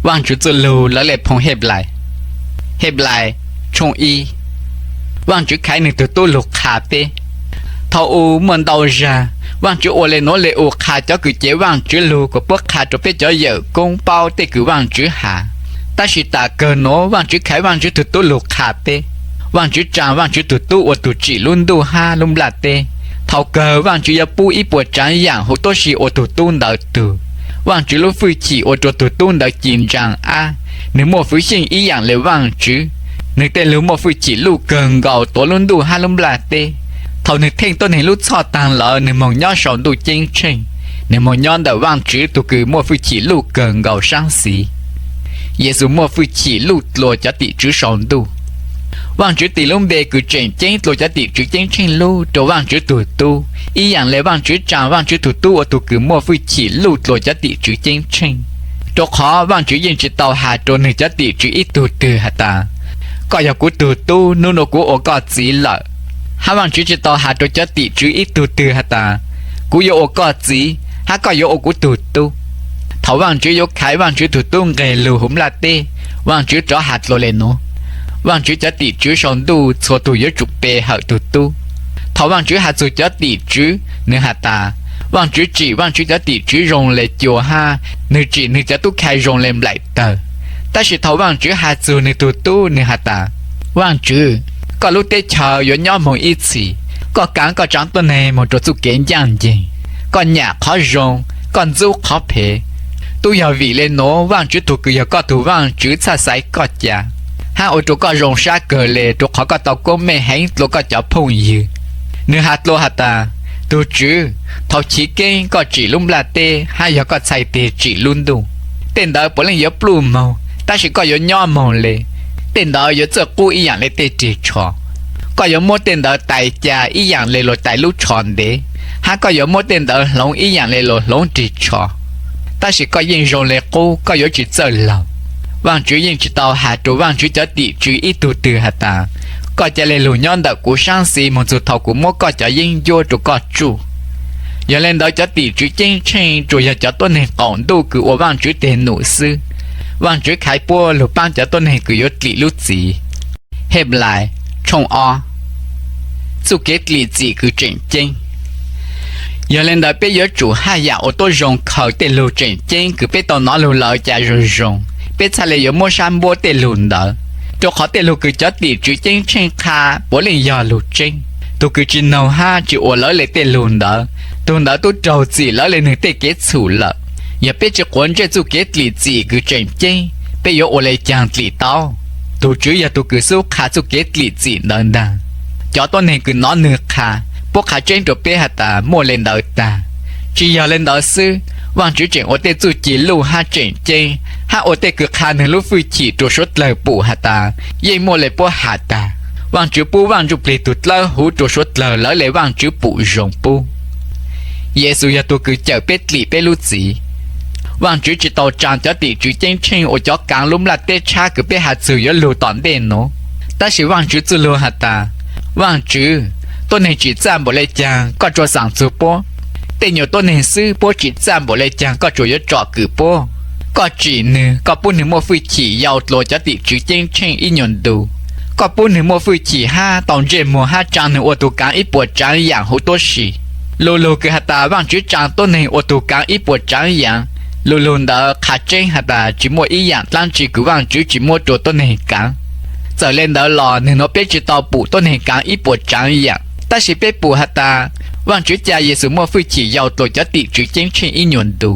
Vaajtswv txuj lug lawv le phoo Henplais. Henplais tshooj ib. Vaajtswv khaiv nwg tug tub lug qha peb. Thaum ub muaj ntau zag, Vaajtswv ua le nuav le u qha cov kws cev Vaajtswv lug kuas puab qha rua peb cov yawm koob paub tej kws Vaajtswv has. Tab sis tam kawg nuav Vaajtswv khaiv Vaajtswv tug tub lug qha peb. Vaajtswv tsaa Vaajtswv tug tub ua tug tsim lub ntuj hab lub nplaj teb. Thaum kawg Vaajtswv yuav pub ib puas tsaav yaam huv tuab si ua tug tub ntawd tug. Vaajtswv lub fwj chim ua rua tug tub ntawd ci ntsaa ab, nwg muaj fwv xyeej ib yaam le Vaajtswv. Nwg tej lug muaj fwj chim luj kawg nkaus tuav lub ntuj hab lub nplaj teb. Thaum nwg theej tuab neeg lub txhoj taag lawm nwg moog nyob sau ntuj ceeb tsheej, nwg moog nyob ntawm Vaajtswv tug kws muaj fwj chim luj kawg nkaus saab xiv. Yexus muaj fwj chim luj dlua cov tim tswv sau ntuj. Vaajtswv tis lub npe kws tseem ceeb dlua cov tim tswv ceeb tsheej lub rua Vaajtswv tug tub, ib yaam le Vaajtswv tsaa Vaajtswv tug tub ua tug kws muaj fwj chim luj dlua cov tim tswv ceeb tsheej. Rua qhov Vaajtswv yeej tsi tau has rua nwg cov tim tswv ib tug twg has tas, koj yog kuv tug tub, nub nua kuv ua koj txiv lawm. Hab Vaajtswv tsi tau has rua cov tim tswv ib tug twg has tas, kuv yuav ua koj txiv hab koj yuav ua kuv tug tub. Thaum Vaajtswv yuav khaiv Vaajtswv tug tub nqeg lug huv nplaj teb, Vaajtswv rov has dlua le nuav. Vaajtswv cov tim tswv sau ntuj txhua tug yuav tsum pe hawm tug tub. Thaum Vaajtswv has txug cov tim tswv, nwg has tas, Vaajtswv tsim Vaajtswv cov tim tswv zoo le cua hab nwg tsim nwg cov tub khai zoo le nplaim tawg. Tab sis thaum Vaajtswv has txug nwg tug tub, nwg has tas, Vaajtswv, koj lub teb chaws yuav nyob moog ib txhis. Koj kaav koj tsaav tuab neeg moog rua txuj kev ncaaj nceeg. Koj nyam qhov zoo, koj ntxub qhov phem. Tub yog vim le nuav Vaajtswv tug kws yog koj tug Vaajtswv txhaj xaiv koj ca hab ua rua koj zoo sab kawg le, rua qhov koj tau koob meej heev dlua koj cov phooj ywg. Nwg has dlua has tas, Tug Tswv, thaum chiv keeb koj tsim lub nplaj teb hab yog koj txhais teg tsim lub ntuj. Tej ntawd puav leej yuav pluj moog, tab sis koj yuav nyob moog le. Tej ntawd yuav txawj qub ib yaam le tej rig tsho. Koj yuav muab tej ntawd tais ca ib yaam le luas tais lub tsho ntev, hab koj yuav muab tej ntawd hloov ib yaam le luas hloov rig tsho. Tab sis koj yeej zoo le qub, koj yuav tsi txawj laug. Vaajtswv yeej tsi tau has rua Vaajtswv cov tim tswv ib tug twg has tas, koj ca le lug nyob ntawm kuv saab xiv moog txug thaum kuv muab koj cov yeeb ncuab rua koj tsuj. Yog le ntawd cov tim tswv ceeb tsheej tsuas yog cov tuab neeg qaum ntuj kws ua Vaajtswv teg num xwb. Vaajtswv khaiv puab lug paab cov tuab neeg kws yuav dlim lub txim. Henplais tshooj ob. Txuj kev dlim txim kws tseem ceeb. Yog le ntawd peb yuav tsum haj yam ua tuab zoo khaws tej lug tseem ceeb kws peb tau nov lug lawm ca zoo zoo, peb txhaj le yuav muab sab npuab tej lug ntawd. Rua qhov tej lug kws cov tim tswv ceeb tsheej qha puav leej yog lug tseeb. Tug kws tsi noog hab tsi ua lawv le tej lug ntawd, tug ntawd tub raug txim lawv le nwg tej kev txhum lawm. Yog peb tsi quav ntsej txuj kev dlim txim kws tseem ceeb, peb yuav ua le caag dlim tau? Tug Tswv yog tug kws xub qha txuj kev dlim txim ntawd ntaag. Cov tuab neeg kws nov nwg qha, puab qha tseeb rua peb has tas muaj le ntawd taag. Tsi yog le ntawd xwb, Vaajtswv tseem ua tej txuj ci luj hab tseem ceeb, hab ua tej kws qha nwg lub fwj chim rua suav dlawg pum has tas yeej muaj le puab has taag. Vaajtswv pub Vaaj Ntsuj Plig tug dlawb huv rua suav dlawg lawv le Vaajtswv pum zoo pub. Yexus yog tug kws cawm peb dlim peb lub txim. Vaajtswv tsi tau tsaa cov tim tswv ceeb tsheej ua cov kaav lub nplaj teb tshab kws peb has txug yuav lug tom ntej nuav. Tab sis Vaajtswv txuj lug has tas, Vaajtswv, tuab neeg tsim txaj npaum le caag koj tsuas xaam txug puab? Tej nyuas tuab neeg xwb puab tsim txaj npaum le caag koj tsuas yuav tsom kwm puab? Koj tsim nwg, koj pub nwg muaj fwj chim yau dlua cov tim tswv ceeb tsheej ib nyuas ntu. Koj pub nwg muaj fwj chim hab tau ntsej muag hab tsaa nwg ua tug kaav ib puas tsaav yaam huv tuab si. Lu lug kws has tas Vaajtswv tsaa tuab neeg ua tug kaav ib puas tsaav yaam, lu lug ntawd qha tseeb has tas tsi muaj ib yaam dlaab tsi kws Vaajtswv tsi muab rua tuab neeg kaav. Txawm le ntawd los nwg nuav peb tsi tau pum tuab neeg kaav ib puas tsaav yaam, tab sis peb pum has tas Vaajtswv ca Yexus muaj fwj chim yau dlua cov tim tswv ceeb tsheej ib nyuas ntu.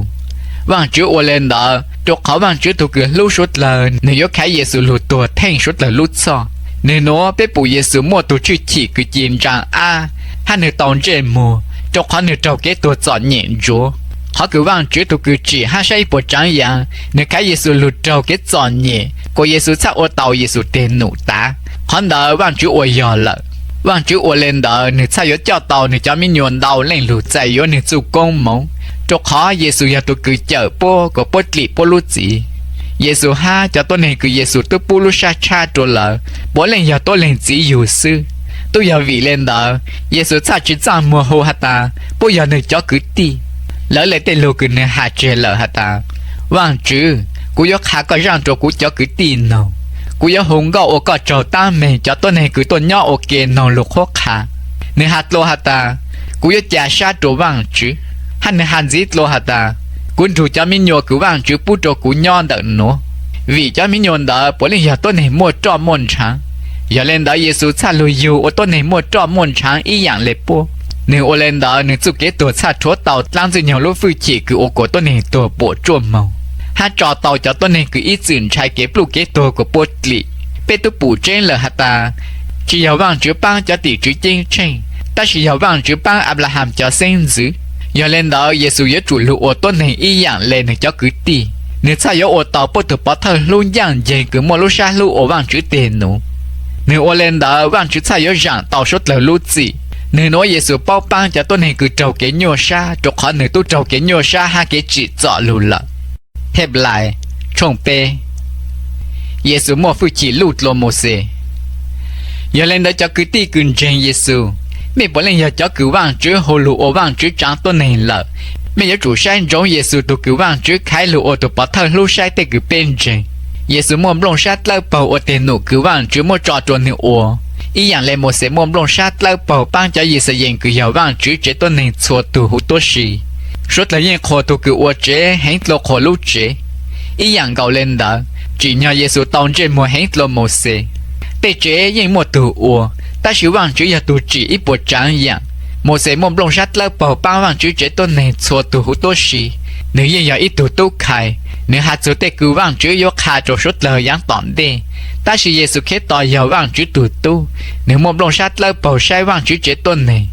Vaajtswv ua le ntawd rua qhov Vaajtswv tug kws hlub suav dlawg nwg yuav khaiv Yexus lug tuag theej suav dlawg lub txhoj. Nwg nuav peb pum Yexus muaj tug tshwj chim kws ci ntsaa ab, hab nwg tau ntsej muag, rua qhov nwg raug kev tuag txom nyem ntsuav. Qhov kws Vaajtswv tug kws tsim hab saib ib puas tsaav yaam, nwg khaiv Yexus lug raug kev txom nyem kuas Yexus txhaj ua taus Yexus teg num tav. Qhov ntawd Vaajtswv ua yog lawm. Vaajtswv ua le ntawd nwg txhaj yuav coj tau nwg cov mi nyuas ntau leej lug txais yuav nwg txuj koob moov, rua qhov Yexus yog tug kws cawm puab kuas puab dlim puab lub txim. Yexus hab cov tuab neeg kws Yexus tub pub lub sab tshab rua lawm puav leej yog tuab leeg txiv yug xwb. Tub yog vim le ntawd Yexus txhaj tsi txaj muag hu has tas puab yog nwg cov kwv tij. Lawv le tej lug kws nwg has tseg lawm has tas, Vaajtswv, Kuv yuav qha koj zaaj rua kuv cov kwv tij noog. Kuv yuav hu nkauj ua koj tsaug tab meeg cov tuab neeg kws tuaj nyob ua ke noog lug qhuab qha. Nwg has dlua has tas, kuv yuav ca sab rua Vaajtswv, hab nwg has ntxiv dlua has tas, kuv nrug cov miv nyuas kws Vaajtswv pub rua kuv nyob ntawm nuav. Vim cov miv nyuas ntawd puav leej yog tuab neeg muaj roj muaj ntshaav. Yog le ntawd Yexus txhaj lug yug ua tuab neeg muaj roj muaj ntshaav ib yaam le puab. Nwg ua le ntawd nwg txuj kev tuag txhaj rhuav tau dlaab Ntxwg Nyoog lub fwj chim kws ua kuas tuab neeg tuag puam tsuaj moog, hab tso tau cov tuab neeg kws ib txwm ntshai kev pluj kev tuag kuas puab dlim. Peb tub pum tseeb lawm has tas, tsi yog Vaajtswv paab cov tim tswv ceeb tsheej, tab sis yog Vaajtswv paab Anplaham cov xeeb ntxwv. Yog le ntawd Yexus yuav tsum lug ua tuab neeg ib yaam le nwg cov kwv tij. Nwg txhaj yuav ua tau puab tug pov thawj hlub ncaaj nceeg kws muaj lub sab hlub ua Vaajtswv teg nuav. Nwg ua le ntawd Vaajtswv txhaj yuav zaam tau suav dlawg lub txim. Nwg nuav Yexus paub paab cov tuab neeg kws raug kev nyuaj sab rua qhov nwg tub raug kev nyuaj sab hab kev tsim txom lug lawm. Henplais tshooj peb. Yexus muaj fwj chim luj dlua Mauxes. Yog le ntawd cov kwv tij kws ntseeg Yexus, mej puav leej yog cov kws Vaajtswv hu lug ua Vaajtswv tsaav tuab neeg lawm. Mej yuav tsum saib ntsoov Yexus tug kws Vaajtswv khaiv lug ua tug pov thawj hlub saib tej kws peb ntseeg. Yexus muaj nplooj sab dlawb paug ua teg num kws Vaajtswv muab tso rua nwg ua, ib yaam le Mauxes muaj nplooj sab dlawb paug paab cov Yixalayees kws yog Vaajtswv tsev tuab neeg txhua tug huv tuab si. Suav dlawg yeej qhuas tug kws ua tsev heev dlua qhuas lub tsev. Ib yaam nkaus le ntawd, tsim nyog Yexus tau ntsej muag heev dlua Mauxes. Tej tsev yeej muaj tug ua, tab sis Vaajtswv yog tug tsim ib puas tsaav yaam. Mauxes muaj nplooj sab dlawb paug paab Vaajtswv tsev tuab neeg txhua tug huv tuab si. Nwg yeej yog ib tug tub khai, nwg has txug tej kws Vaajtswv yuav qha rua suav dlawg yaav tom ntej. Tab sis Yexus Khetos yog Vaajtswv tug tub, nwg muaj nplooj sab dlawb paug saib Vaajtswv tsev tuab neeg.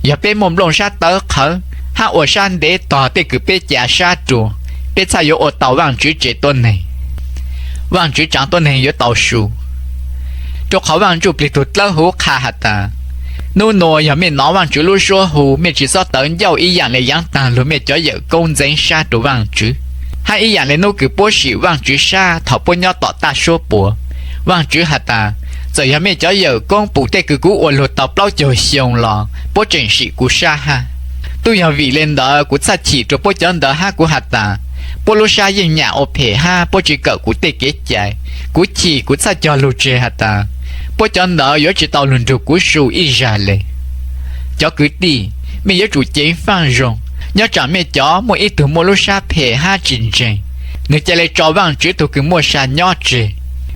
Yog peb muaj nplooj sab tawv qhawv hab ua sab ntev tog tej kws peb ca sab rua, peb txhaj yuav ua tau Vaajtswv tsev tuab neeg. Vaajtswv tsaav tuab neeg yuav tau su. Rua qhov Vaaj Ntsujplig tug dlawb huv qha has tas, nub nua yog mej nov Vaajtswv lub suab hu, mej tsi xob tawv ncauj ib yaam le yaav taag lug mej cov yawm koob ntxeev sab rua Vaajtswv, hab ib yaam le nub kws puab sim Vaajtswv sab thaus puab nyob tom taj suab puam. Vaajtswv has tas, txawm yog mej cov yawm koob pum tej kws kuv ua lug tau plaub caug xyoo los puab tseem sim kuv sab hab. Tub yog vim le ntawd kuv txhaj chim rua puab cov ntawd hab kuv has tas, puab lub sab yeej nyam ua phem hab puab tsi kawm kuv tej kev cai. Kuv chim kuv txhaj cog lug tseg has tas, puab cov ntawd yuav tsi tau lug nrug kuv su ib zag le. Cov kwv tij, mej yuav tsum ceev faaj zoo. Nyob tsaam mej cov muaj ib tug muaj lub sab phem hab tsi ntseeg, nwg ca le tso Vaajtswv tug kws muaj sa nyob tseg.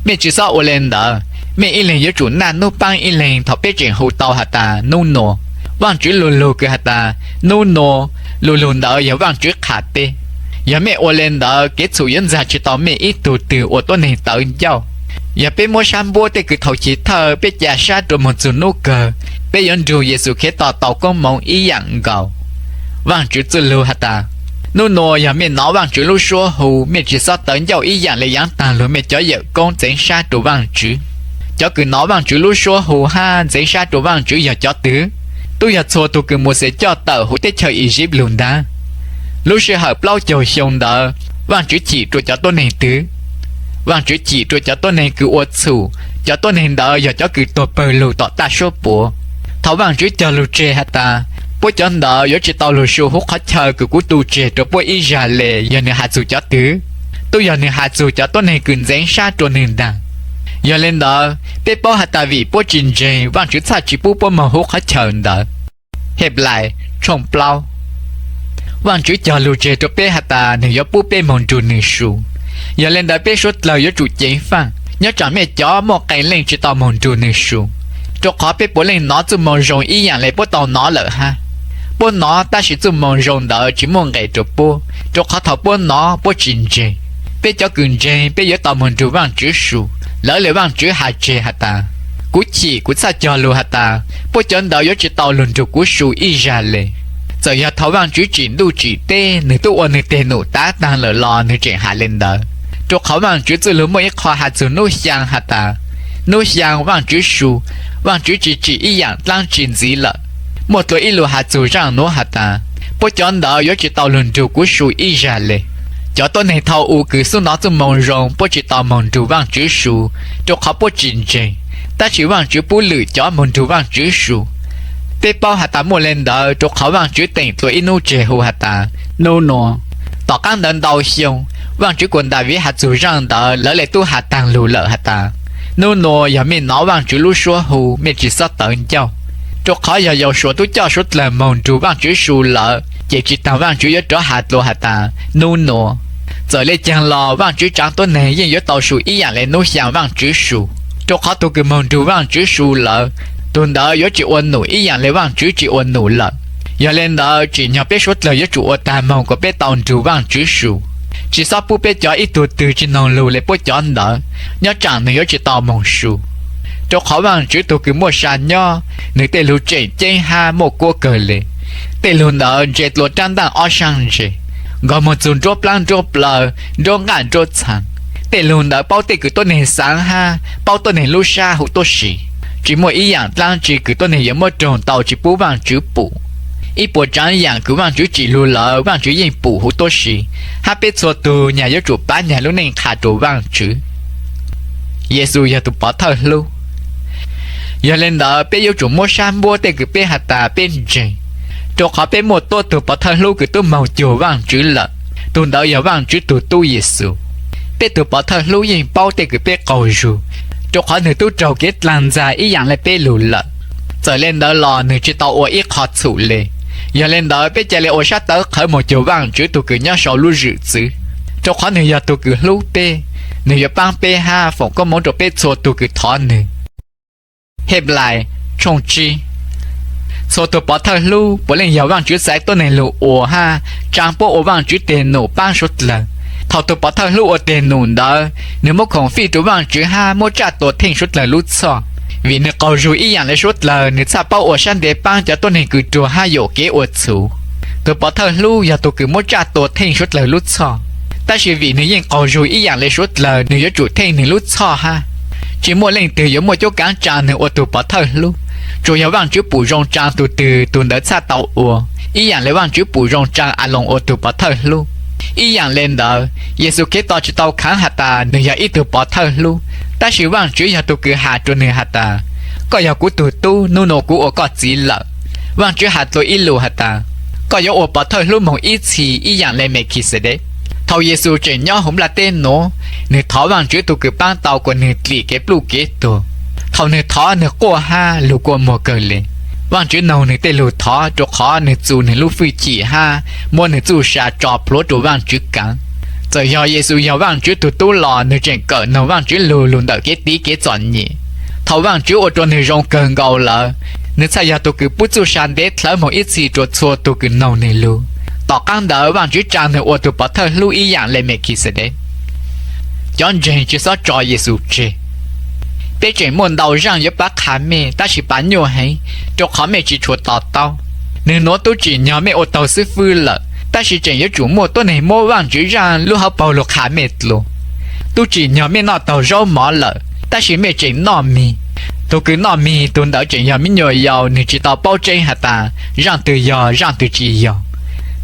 Mej tsi xob ua le ntawd, mej ib leeg yuav tsum naj nub paab ib leeg thaus peb tseem hu tau has tas nub nua. Vaajtswv lu lug kws has tas nub nua, lu lug ntawd yog Vaajtswv qha peb. Yog mej ua le ntawd kev txhum yuav ntxag tsi tau mej ib tug twg ua tuab neeg tawv ncauj. Yog peb muab sab npuab tej kws thaus chiv thawj peb ca sab rua moog txug nub kawg, peb yuav nrug Yexus Khetos tau koob moov ib yaam nkaus. Vaajtswv txuj lug has tas, nub nua yog mej nov Vaajtswv lub suab hu, mej tsi xob tawv ncauj ib yaam le yaav taag lug mej cov yawm koob ntxeev sab rua Vaajtswv. Cov kws nov Vaajtswv lub suab hu hab ntxeev sab rua Vaajtswv yog cov twg? Tub yog txhua tug kws Mauxes coj tawm huv teb chaws Iziv lug ntag. Lub sij hawm plaub caug xyoo ntawd Vaajtswv chim rua cov tuab neeg twg? Vaajtswv chim rua cov tuab neeg kws ua txhum, cov tuab neeg ntawd yog cov kws tuag pawg lug tom taj suab puam. Thaus Vaajtswv cog lug tseg has tas, puab cov ntawd yuav tsi tau lug su huv qhov chaw kws kuv tu tseg rua puab ib zag le yog nwg has txug cov twg? Tub yog nwg has txug cov tuab neeg kws ntxeev sab rua nwg ntag. Yog le ntawd peb paub has tas vim puab tsi ntseeg Vaajtswv txhaj tsi pub puab moog huv qhov chaw ntawd. Henplais tshooj plaub. Vaajtswv cog lug tseg rua peb has tas nwg yuav pub peb moog nrug nwg su. Yog le ntawd peb suav dlawg yuav tsum ceev faaj, nyob tsaam mej cov muaj qee leej tsi tau moog nrug nwg su. Rua qhov peb puav leej nov txuj moo zoo ib yaam le puab tau nov lawm hab. Puab nov tab sis txuj moo zoo ntawd tsi muaj nqes rua puab, rua qhov thaus puab nov puab tsi ntseeg. Peb cov kws ntseeg peb yuav tau moog nrug Vaajtswv su. Lawv le Vaajtswv has tseg has tas, kuv chim kuv txhaj cog lug has tas, puab cov ntawd yuav tsi tau lug nrug kuv su ib zag le. Txawm yog thaus Vaajtswv tsim ntuj tsim teb nwg tub ua nwg teg num tav taag lawm los nwg tseem has le ntawd, rua qhov Vaajtswv txuj lug muaj ib qho has txug nub xyaa has tas, nub xyaa Vaajtswv su, Vaajtswv tsi tsim ib yaam dlaab tsi ntxiv lawm. Muaj dlua ib lug has txug zaaj nuav has tas, puab cov ntawd yuav tsi tau lug nrug kuv su ib zag le. Cov tuab neeg thaum u kws xub nov txuj moo zoo puab tsi tau moog nrug Vaajtswv su, rua qhov puab tsi ntseeg, tab sis Vaajtswv pub lwm cov moog nrug Vaajtswv su. Peb paub has tas muaj le ntawd rua qhov Vaajtswv teem dlua ib nub tseg hu has tas nub nua. Tom qaab ntawd ntau xyoo, Vaajtswv kuas Daviv has txug zaaj ntawd lawv le tub has taag lug lawm has tas, nub nua yog mej nov Vaajtswv lub suab hu, mej tsi xob tawv ncauj. Rua qhov yog Yausuas tub coj suav dlawg moog nrug Vaajtswv su lawm ces tsi taag Vaajtswv yuav rov has dlua has tas nub nua. Txawm le caag los Vaajtswv tsaav tuab neeg yeej yuav tau su ib yaam le nub xyaa Vaajtswv su, rua qhov tug kws moog nrug Vaajtswv su lawm, tug ntawd yuav tsi ua num ib yaam le Vaajtswv tsi ua num lawm. Yog le ntawd tsim nyog peb suav dlawg yuav tsum ua taag moog kuas peb tau nrug Vaajtswv su, tsi xob pub peb cov ib tug twg tsi noog lug le puab cov ntawd, nyob tsaam nwg yuav tsi tau moog su. Rua qhov Vaajtswv tug kws muaj sa nyob, nwg tej lug tseem ceeb hab muaj kuab kawg le. Tej lug ntawd ntse dlua raab ntaaj ob saab ntse, nkaus moog txug nruab plaab nruab plawv, nruab nqaj nruab txhaa. Tej lug ntawd paub tej kws tuab neeg xaav hab paub tuab neeg lub sab huv tuab si. Tsi muaj ib yaam dlaab tsi kws tuab neeg yuav muab raug tau tsi pub Vaajtswv pum. Ib puas tsaav yaam kws Vaajtswv tsim lug lawm Vaajtswv yeej pum huv tuab si, hab peb txhua tug nyag yuav tsum paab nyag lub neej qha rua Vaajtswv. Yexus yog tug pov thawj hlub. Yog le ntawd peb yuav tsum muab sab npuab tej kws peb has tas peb ntseeg, rua qhov peb muaj tuab tug pov thawj hlub kws tub moog cuag Vaajtswv lawm, tug ntawd yog Vaajtswv tug tub Yexus. Peb tug pov thawj hlub yeej paub tej kws peb qaug zug, rua qhov nwg tub raug kev dlaag ntxag ib yaam le peb lug lawm. Txawm le ntawd los nwg tsi tau ua ib qho txhum le. Yog le ntawd peb ca le ua sab tawv qhawv moog cuag Vaajtswv tug kws nyob sau lub zwm txwv, rua qhov nwg yog tug kws hlub peb. Nwg yuav paab peb hab foom koob moov rua peb txhua tug kws thov nwg. Txhua tug pov thawj hlub puav leej yog Vaajtswv xaiv tuab neeg lug ua hab tsaa puab ua Vaajtswv teg num paab suav dlawg. Thaus tug pov thawj hlub ua teg num ntawd, nwg muab khoom fij rua Vaajtswv hab muab tsaj tua theej suav dlawg lub txhoj. Vim nwg qaug zug ib yaam le suav dlawg, nwg txhaj paub ua sab ntev paab cov tuab neeg kws ruag hab yuam kev ua txhuv. Tug pov thawj hlub yog tug kws muab tsaj tua theej suav dlawg lub txhoj, tab sis vim nwg yeej qaug zug ib yaam le suav dlawg, nwg yuav tsum theej nwg lub txhoj hab. Tsi muaj leej twg yuav muaj cuab kaav tsaa nwg ua tug pov thawj hlub, tsuas yog Vaajtswv pum zoo tsaa tug twg tug ntawd txhaj tau ua, ib yaam le Vaajtswv pum zoo tsaa Aloos ua tug pov thawj hlub. Ib yaam le ntawd, Yexus Khetos tsi tau khaav has tas nwg yog ib tug pov thawj hlub, tab sis Vaajtswv yog tug kws has rua nwg has tas, koj yog kuv tug tub, nub nua kuv ua koj txiv lawm. Vaajtswv has dlua ib lus has tas, koj yuav ua pov thawj hlub moog ib txhis ib yaam le Mekixedes. Thaus Yexus tseem nyob huv nplaj teb nuav, nwg thov Vaajtswv tug kws paab tau kuas nwg dlim kev pluj kev tuag. Thaus nwg thov nwg quaj hab lug kua muag kawg le. Vaajtswv noog nwg tej lug thov rua qhov nwg txu nwg lub fwj chim hab muab nwg txuj sa tso plhuav rua Vaajtswv kaav. Txawm yog Yexus yog Vaajtswv tug tub los nwg tseem kawm noog Vaajtswv lug lug ntawm kev tiv kev txom nyem. Thaus Vaajtswv ua rua nwg zoo kawg nkaus lawm, nwg txhaj yog tug kws pub txuj sa ntev dlhawv moog ib txhis rua txhua tug kws noog nwg lug. Tom qaab ntawd Vaajtswv tsaa nwg ua tug pov thawj hlub ib yaam le Mekixedes. Cov ntseeg tsi xob tso Yexus tseg. Peb tseem muaj ntau zaaj yuav pab qha mej tab sis pav nyuaj heev, rua qhov mej tsi tshua to taub. Nwg nuav tub tsim nyog mej ua taug xwb fwb lawm, tab sis tseem yuav tsum muaj tuab neeg muab Vaajtswv zaaj lub hauv paug lug qha mej dlua. Tub tsim nyog mej noj taug zaub mov lawm, tab sis mej tseem noj mig. Tug kws noj mig tug ntawd tseem yog me nyuam yaus, nwg tsi tau paub tseeb has tas zaaj twg yog zaaj twg tsi yog.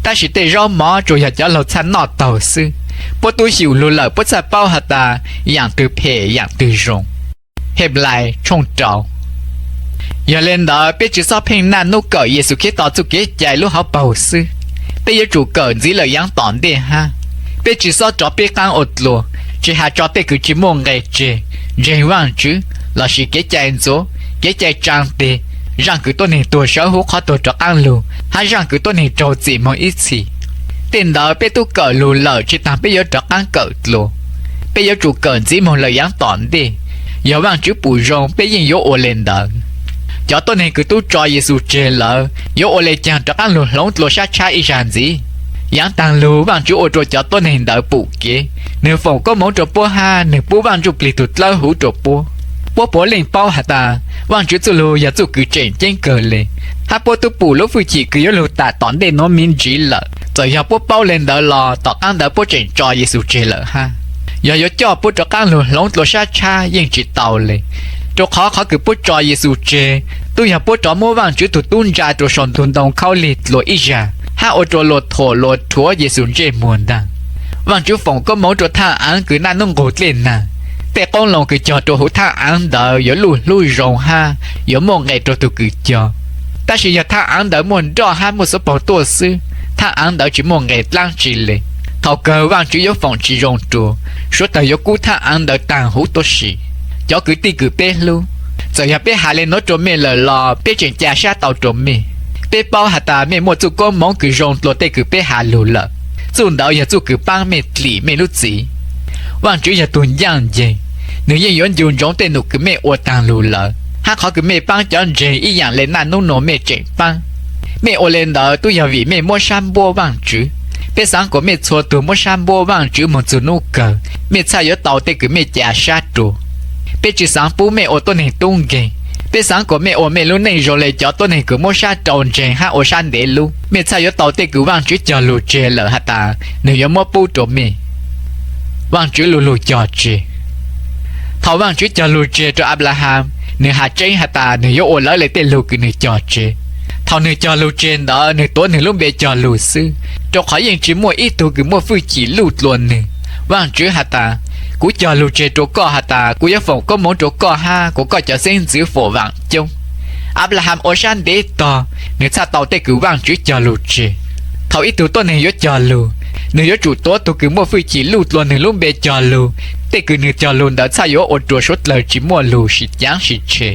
Tab sis tej zaub mov tsuas yog cov laug txhaj noj taug xwb. Puab tub xyum lug lawm puab txhaj paub has tas yaam twg phem yaam twg zoo. Yog le ntawd peb tsi xob pheej naj nub kawm Yexus Khetos txuj kev cai lub hauv paug xwb. Peb yuav tsum kawm ntxiv lawm yaav tom ntej hab. Peb tsi xob rov pib qaab ua dlua, tsi has tso tej kws tsi muaj nqe tseg, ntseeg Vaajtswv, lossis kev cai ntxuav, kev cai tsaa teg, zaaj kws tuab neeg tuag sawv huv qhov tuag rov qaab lug, hab zaaj kws tuab neeg raug txim moog ib txhis. Tej ntawd peb tub kawm lug lawm tsi taag peb yuav rov qaab kawm dlua. Peb yuav tsum kawm ntxiv moog lawm yaav tom ntej. Yog Vaajtswv pum zoo peb yeej yuav ua le ntawd. Cov tuab neeg kws tub tso Yexus tseg lawm yuav ua le caag rov qaab lug hloov dlua sab tshab ib zag ntxiv? Yaav taag lug Vaajtswv ua rua cov tuab neeg ntawd pum kev, nwg foom koob moov rua puab hab nwg pub Vaaj Ntsuj Plig tug dlawb huv rua puab. Puab puav leej paub has tas Vaajtswv txuj lug yog txuj kws tseem ceeb kawg le, hab puab tub pum lub fwj chim kws yuav lug tam tom ntej nuav miv ntsiv lawm. Txawm yog puab paub le ntawd los tom qaab ntawd puab tseem tso Yexus tseg lawm hab. Yog yuav coj puab rov qaab lug hloov dlua sab tshab yeej tsi tau le, rua qhov qhov kws puab tso Yexus tseg tub yog puab rov muab Vaajtswv tug tub ntsa rua sau ntug ntoo khaub lig dlua ib zag hab ua rua luas thuam luas rhuav Yexus ntsej muag ntaag. Vaajtswv foom koob moov rua thaaj aav kws naj nub nqug dlej naag. Tej qoob loo kws cog rua huv thaaj aav ntawd yuav luj hlub zoo hab yuav muaj nqe rua tug kws cog. Tab sis yog thaaj aav ntawd muaj nroj hab muaj xuv paug tuaj xwb, thaaj aav ntawd tsi muaj nqe dlaab tsi le. Thaum kawg Vajtswv yuav foom tsis zoo rua, suav dlawg yuav kub thaj aav ntawd taag huv tuab si. Cov kwv tij kws peb hlub, txawm yog peb has le nuav rua mej lawm los peb tseem ca sab tau rua mej. Peb paub has tas mej muaj txuj koob moov kws zoo dlua tej kws peb has lug lawm. Txuj ntawd yog txuj kws paab mej dlim mej lub txim. Vajtswv yog tug ncaaj nceeg, nwg yeej yuav ncu ntsoov tej num kws mej ua taag lug lawm, hab qhov kws mej paab cov ntseeg ib yaam le naj nub nua mej tseem paab. Mej ua le ntawd tub yog vim mej muab sab npuab Vajtswv. Peb xaav kuas mej txhua tug muab sab npuab Vajtswv moog txug nub kawg, mej txhaj yuav tau tej kws mej ca sab rua. Peb tsi xaav pub mej ua tuab neeg tub nkeeg. Peb xaav kuas mej ua mej lub neej zoo le cov tuab neeg kws muab sab rua ntseeg hab ua sab ntev lub, mej txhaj yuav tau tej kws Vajtswv cog lug tseg lawm has tas nwg yuav muab pub rua mej. Vajtswv lu lug cog tseg. Thaum Vajtswv cog lug tseg rua Anplahas, nwg has tseeb has tas nwg yuav ua lawv le tej lug kws nwg cog tseg. Thaum nwg cog lug tseg ntawd nwg tuav nwg lub npe cog lug xwb, rua qhov yeej tsi muaj ib tug kws muaj fwj chim luj dlua nwg. Vajtswv has tas, kuv cog lug tseg rua koj has tas kuv yuav foom koob moov rua koj hab kuas koj cov xeeb ntxwv foom vaam coob. Anplahas ua sab ntev tog, nwg txhaj tau tej kws Vajtswv cog lug tseg. Thaum ib tug tuab neeg yuav cog lug, nwg yuav tsum tuav tug kws muaj fwj chim luj dlua nwg lub npe cog lug. Tej kws nwg cog lug ntawd txhaj yuav ua rua suav dlawg tsi muaj lug sis caav sis tshe.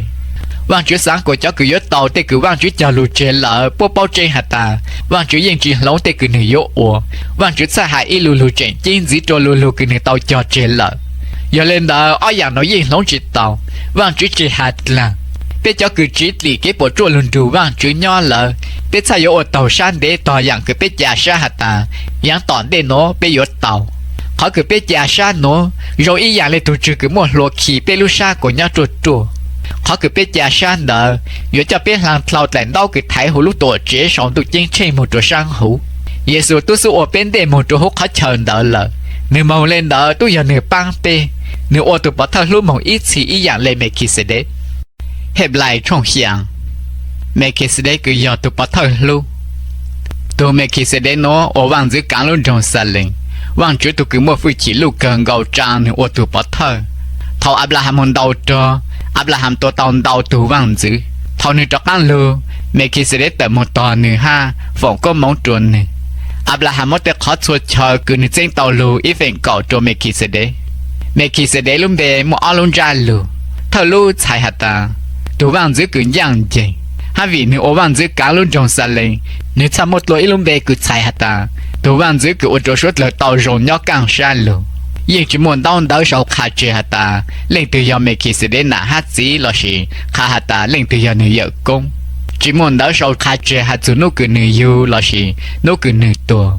Vajtswv xaav kuas cov kws yuav tau tej kws Vajtswv cog lug tseg lawm puab paub tseeb has tas Vajtswv yeej tsi hloov tej kws nwg yuav ua. Vajtswv txhaj has ib lu lug tseem ceeb ntxiv rua lu lug kws nwg tau cog tseg lawm. Yog le ntawd ob yaam nuav yeej hloov tsi tau. Vajtswv tsi has dlaag. Peb cov kws tsiv dlim kev puam tsuaj lug nrug Vajtswv nyob lawm, peb txhaj yuav ua taug sab ntev tog yaam kws peb ca sab has tas yaav tom ntej nuav peb yuav tau. Qhov kws peb ca sab nuav zoo ib yaam le tug tswg kws muaj hlua khi peb lub sab kuas nyob ruaj ruaj. Qhov kws peb ca sab ntawd yuav coj peb hlaa dlhau dlaim ntaub kws thaiv huv lub Tuamtsev sau ntuj ceeb tsheej moog rua saab huv. Yexus tub xub ua peb ntej moog rua huv qhov chaw ntawd lawm. Nwg moog le ntawd tub yog nwg paab peb. Nwg ua tug pov thawj hlub moog ib txhis ib yaam le Mekixides. Henplais tshooj xyaa. Mekixides kws yog tug pov thawj hlub. Tug Mekixides nuav ua vaaj ntxwv kaav lub nroog Xalees, Vaajtswv tug kws muaj fwj chim luj kawg nkaus tsaa nwg ua tug pov thawj. Thaum Anplahas moog ntaus rog, Anplahas tua tau ntau tug vaaj ntxwv. Thaum nwg rov qaab lug, Mekixides tawm moog tog nwg hab foom koob moov rua nwg. Anplahas muab tej qhov txhua chaw kws nwg txeeb tau lug ib feem kaum rua Mekixides. Mekixides lub npe muaj ob lub ntsab lug. Thawj lub txhais has tas tug vaaj ntxwv kws ncaaj nceeg, hab vim nwg ua vaaj ntxwv kaav lub nroog Xalees, nwg txhaj muaj dlua ib lub npe kws txhais has tas tug vaaj ntxwv kws ua rua suav dlawg tau zoo nyob kaaj sab lug. Yeej tsi muaj ntaub ntawv sau qha tseg has tas leej twg yog Mekixides nam hab txiv lossis qha has tas leej twg yog nwg yawm koob. Tsi muaj ntawv sau qha tseg has txug nub kws nwg yug lossis nub kws nwg tuag.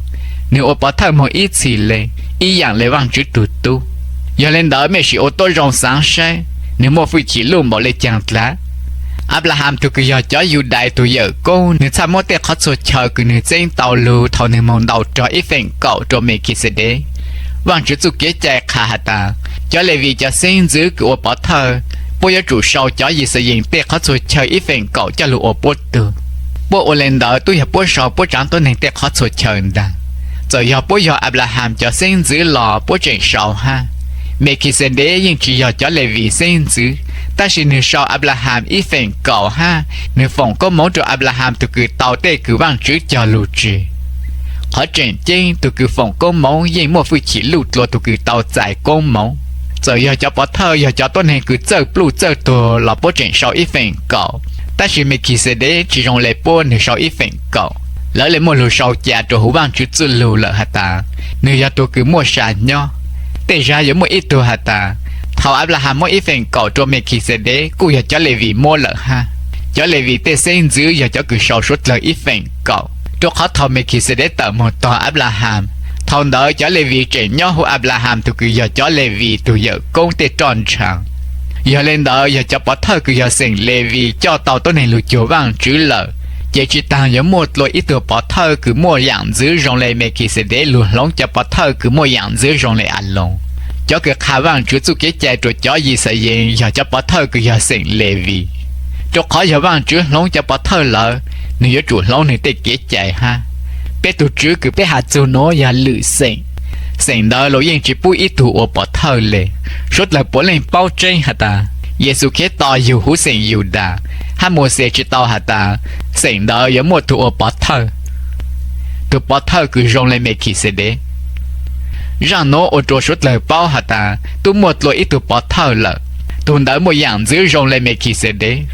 Nwg ua pov thawj moog ib txhis le, ib yaam le Vaajtswv tug tub. Yog le ntawd mej sim ua tuab zoo xaav saib, nwg muaj fwj chim luj npaum le caag dlaag. Anplahas tug kws yog cov Yudais tug yawm koob, nwg txhaj muab tej qhov txhua chaw kws nwg txeeb tau lug thaum nwg moog ntaus rog ib feem kaum rua Mekixides. Vaajtswv txuj kev cai qha has tas cov Levis cov xeeb ntxwv kws ua pov thawj, puab yuav tsum sau cov Yixalayees tej qhov txhua chaw ib feem kaum coj lug ua puab tug. Puab ua le ntawd tub yog puab sau puab tsaav tuab neeg tej qhov txhua chaw ntaag. Txawm yog puab yog Anplahas cov xeeb ntxwv los puab tseem sau hab. Mekixides yeej tsi yog cov Levis xeeb ntxwv, tab sis nwg sau Anplahas ib feem kaum hab nwg foom koob moov rua Anplahas tug kws tau tej kws Vaajtswv cog lug tseg. Qhov tseem ceeb, tug kws foom koob moov yeej muaj fwj chim luj dlua tug kws tau txais koob moov. Txawm yog cov pov thawj yog cov tuab neeg kws txawj pluj txawj tuag los puab tseem sau ib feem kaum, tab sis Mekixides tsi zoo le puab, nwg sau ib feem kaum. Lawv le muaj lug sau ca rua huv Vaajtswv txuj lug lawm has tas nwg yog tug kws muaj sa nyob. Tej zag yuav muaj ib tug has tas thaum Anplahas muab ib feem kaum rua Mekixides kuj yog cov Levis muab lawm hab. Cov Levis tej xeeb ntxwv yog cov kws sau suav dlawg ib feem kaum, rua qhov thaum Mekixides tawm moog tog Anplahas, thaum ntawd cov Levis tseem nyob huv Anplahas tug kws yog cov Levis tug yawm koob tej roj ntsha. Yog le ntawd yog cov pov thawj kws yog xeem Levis coj tau tuab neeg lug cuag Vaajtswv lawm, ces tsi taag yuav muaj dlua ib tug pov thawj kws muaj yaam ntxwv zoo le Mekixides lug hloov cov pov thawj kws muaj yaam ntxwv zoo le Aloos. Cov kws qha Vaajtswv txuj kev cai rua cov Yixalayees yog cov pov thawj kws yog xeem Levis. Rua qhov yog Vaajtswv hloov cov pov thawj lawm, nwg yuav tsum hloov nwg tej kev cai hab. Peb tug Tswv kws peb has txug nuav yog lwm xeem. Xeem ntawd luas yeej tsi pub ib tug ua pov thawj le. Suav dlawg puav leej paub tseeb has tas Yexus Khetos yug huv xeem Yudas, hab Mauxes tsi tau has tas xeem ntawd yuav muaj tug ua pov thawj, tug pov thawj kws zoo le Mekixides. Zaj nuav ua rua suav dlawg paub has tas tub muaj dlua ib tug pov thawj lawm, tug ntawd muaj yaam ntxwv zoo le Mekixedes.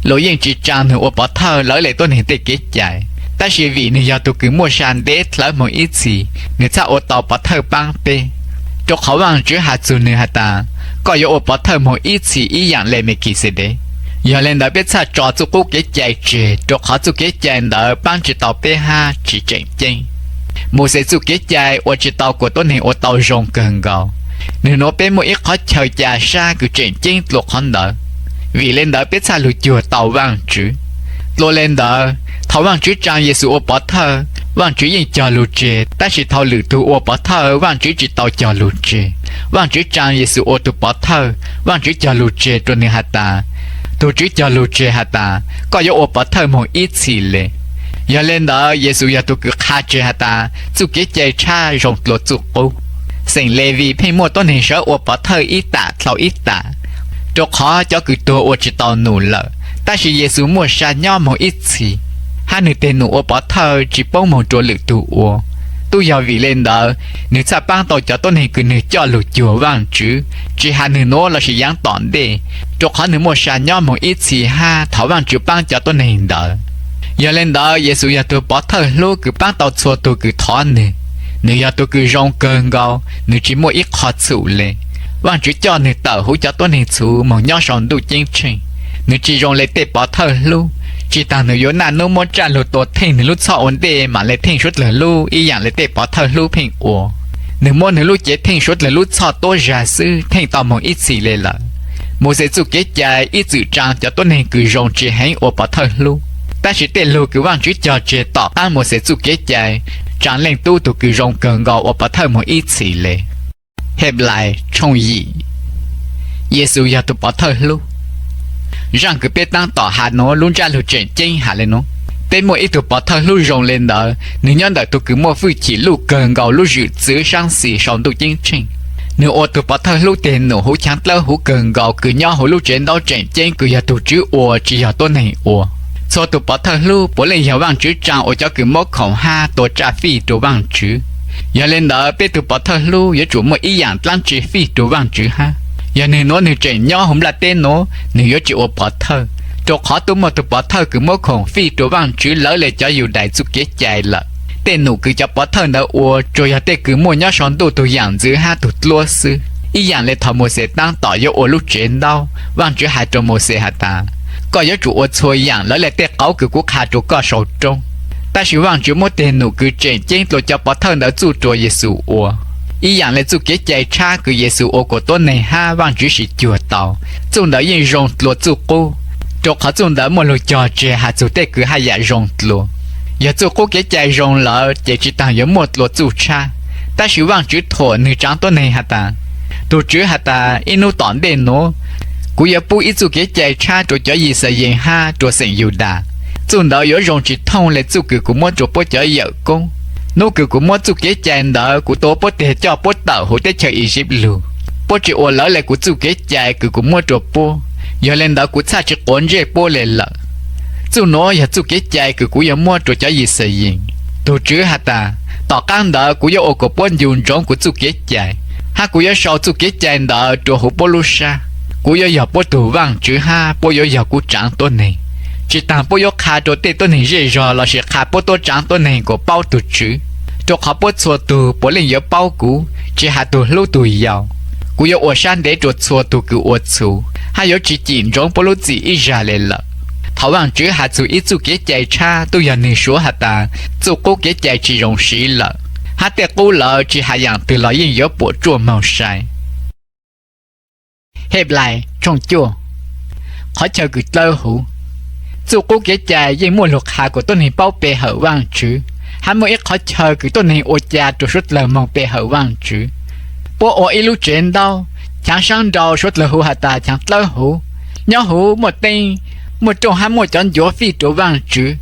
Luas yeej tsi tsaa nwg ua pov thawj lawv le tuab neeg tej kev cai, tab sis vim nwg yog tug kws muaj sa ntev dlhawv moog ib txhis, nwg txhaj ua tau pov thawj paab peb. Rua qhov Vaajtswv has txug nwg has tas, koj yuav ua pov thawj moog ib txhis ib yaam le Mekixedes. Yog le ntawd peb txhaj tso txuj qub kev cai tseg, rua qhov txuj kev cai ntawd paab tsi tau peb hab tsi tseem ceeb. Mauxes txuj kev cai ua tsi tau kuas tuab neeg ua tau zoo kawg nkaus. Nwg nuav peb muaj ib qhov chaw ca sab kws tseem ceeb dlua qhov ntawd, vim le ntawd peb txhaj lug cuag tau Vaajtswv. Dlua le ntawd, thaus Vaajtswv tsaa Yexus ua pov thawj, Vaajtswv yeej cog lug tseg, tab sis thaus lwm tug ua pov thawj Vaajtswv tsi tau cog lug tseg. Vaajtswv tsaa Yexus ua tug pov thawj, Vaajtswv cog lug tseg rua nwg has tas, tug Tswv cog lug tseg has tas, koj yuav ua pov thawj moog ib txhis le. Yog le ntawd Yexus yog tug kws qha tseg has tas txuj kev cai tshab zoo dlua txuj qub. Xeem Levis pheej muaj tuab neeg sawv ua pov thawj ib tam dlhau ib tam, rua qhov cov kws tuag ua tsi tau num lawm, tab sis Yexus muaj sa nyob moog ib txhis, hab nwg teg num ua pov thawj tsi poob moog rua lwm tug ua. Tub yog vim le ntawd, nwg txhaj paab tau cov tuab neeg kws nwg coj lug cuag Vaajtswv, tsi has nwg nuav lossis yaav tom ntej, rua qhov nwg muaj sa nyob moog ib txhis hab thaus Vaajtswv paab cov tuab neeg ntawd. Yog le ntawd Yexus yog tug pov thawj hlub kws paab tau txhua tug kws thov nwg. Nwg yog tug kws zoo kawg nkaus, nwg tsi muaj ib qho txhum le. Vaajtswv coj nwg tawm huv cov tuab neeg txhuv moog nyob sau ntuj ceeb tsheej. Nwg tsi zoo le tej pov thawj hlub, tsi taag nwg yuav naj nub muab tsaj lug tua theej nwg lub txhoj ua ntej maam le theej suav dlawg lub ib yaam le tej pov thawj hlub pheej ua. Nwg muab nwg lub cev theej suav dlawg lub txhoj tuab zag xwb theej tau moog ib txhis le lawm. Mauxes txuj kev cai ib txwm tsaa cov tuab neeg kws zoo tsi heev ua pov thawj hlub, tab sis tej lug kws Vaajtswv cog tseg tom qaab Mauxes txuj kev cai tsaa Leej Tub tug kws zoo kawg nkaus ua pov thawj moog ib txhis le. Henplais tshooj yim. Yexus yog tug pov thawj hlub. Zaaj kws peb taab tom has nuav lub ntsab lug tseem ceeb has le nuav: Peb muaj ib tug pov thawj hlub zoo le ntawd, nwg nyob ntawm tug kws muaj fwj chim luj kawg nkaus lub zwm txwv saab xis sau ntuj ceeb tsheej. Nwg ua tug pov thawj hlub teg num huv Chaav Dlawb Huv kawg nkaus kws nyob huv lub tsev ntaub tseem ceeb kws yog tug Tswv ua tsi yog tuab neeg ua. Txhua tug pov thawj hlub puav leej yog Vaajtswv tsaa ua cov kws muab khoom hab tua tsaj fij rua Vaajtswv. Yog le ntawd peb tug pov thawj hlub yuav tsum muaj ib yaam dlaab tsi fij rua Vaajtswv hab. Yog nwg nuav nwg tseem nyob huv nplaj teb nuav, nwg yuav tsi ua pov thawj, rua qhov tub muaj tug pov thawj kws muab khoom fij rua Vaajtswv lawv le cov Yudais txuj kev cai lawm. Tej num kws cov pov thawj ntawd ua tsuas yog tej kws muaj nyob sau ntuj tug yaam ntxwv hab tug dluab xwb. Ib yaam le thaus Mauxes taab tom yuav ua lub tsev ntaub, Vaajtswv has rua Mauxes has tas, koj yuav tsum ua txhua yaam lawv le tej qauv kws kuv qha rua koj sau roob. Tab sis Vaajtswv muab teg num kws tseem ceeb dlua cov pov thawj ntawd txuj rua Yexus ua. Ib yaam le txuj kev cai tshab kws Yexus ua kuas tuab neeg hab Vaajtswv sis cuag tau, txuj ntawd yeej zoo dlua txuj qub, rua qhov txuj ntawd muaj lug cog tseg has txug tej kws haj yam zoo dlua. Yog txuj qub kev cai zoo lawm ces tsi taag yuav muaj dlua txuj tshab. Tab sis Vaajtswv thuam nwg tsaav tuab neeg has tas, tug Tswv has tas ib nub tom ntej nuav, kuv yuav pub ib txuj kev cai tshab rua cov Yixalayees hab rua xeem Yudas. Txuj ntawd yuav zoo tsi thooj le txuj kws kuv muab rua puab cov yawm koob. Nub kws kuv muab txuj kev cai ntawd kuv tua puab teg coj puab tawm huv teb chaws Iziv lug. Puab tsi ua lawv le kuv txuj kev cai kws kuv muab rua puab, yog le ntawd kuv txhaj tsi quav ntsej puab le lawm. Txuj nuav yog txuj kev cai kws kuv yuav muab rua cov Yixalayees. Tug Tswv has tas, tom qaab ntawd kuv yuav ua kuas puab ncu ntsoov kuv txuj kev cai, hab kuv yuav sau txuj kev cai ntawd rua huv puab lub sab. Kuv yuav yog puab tug Vaajtswv hab puab yuav yog kuv tsaav tuab neeg. Tsi taag puab yuav qha rua tej tuab neeg zej zog lossis qha puab tuab tsaav tuab neeg kuas paub tug Tswv, rua qhov puab txhua tug puav leej yuav paub kuv, tsi has tug hlub tug yau. Kuv yuav ua sab ntev rua txhua tug kws ua txhuv, hab yuav tsi cim ntsoov puab lub txim ib zag le lawm. Thaus Vaajtswv has txug ib txuj kev cai tshab tub yog nwg suav has tas txuj qub kev cai tsi zoo siv lawm, hab tej qub lawm tsi has yaam twg los yeej yuav puam tsuaj moog sai. Henplais tshooj cuaj. Qhov chaw kws dlawb huv. Txuj qub kev cai yeej muaj lug qha kuas tuab neeg paub pe hawm Vaajtswv, hab muaj ib qhov chaw kws tuab neeg ua ca rua suav dlawg moog pe hawm Vaajtswv. Puab ua ib lub tsev ntaub, chaav saab nrau suav dlawg hu has tas chaav dlawb huv. Nyob huv muaj teeb, muaj rooj hab muaj cov ncuav fij rua Vaajtswv.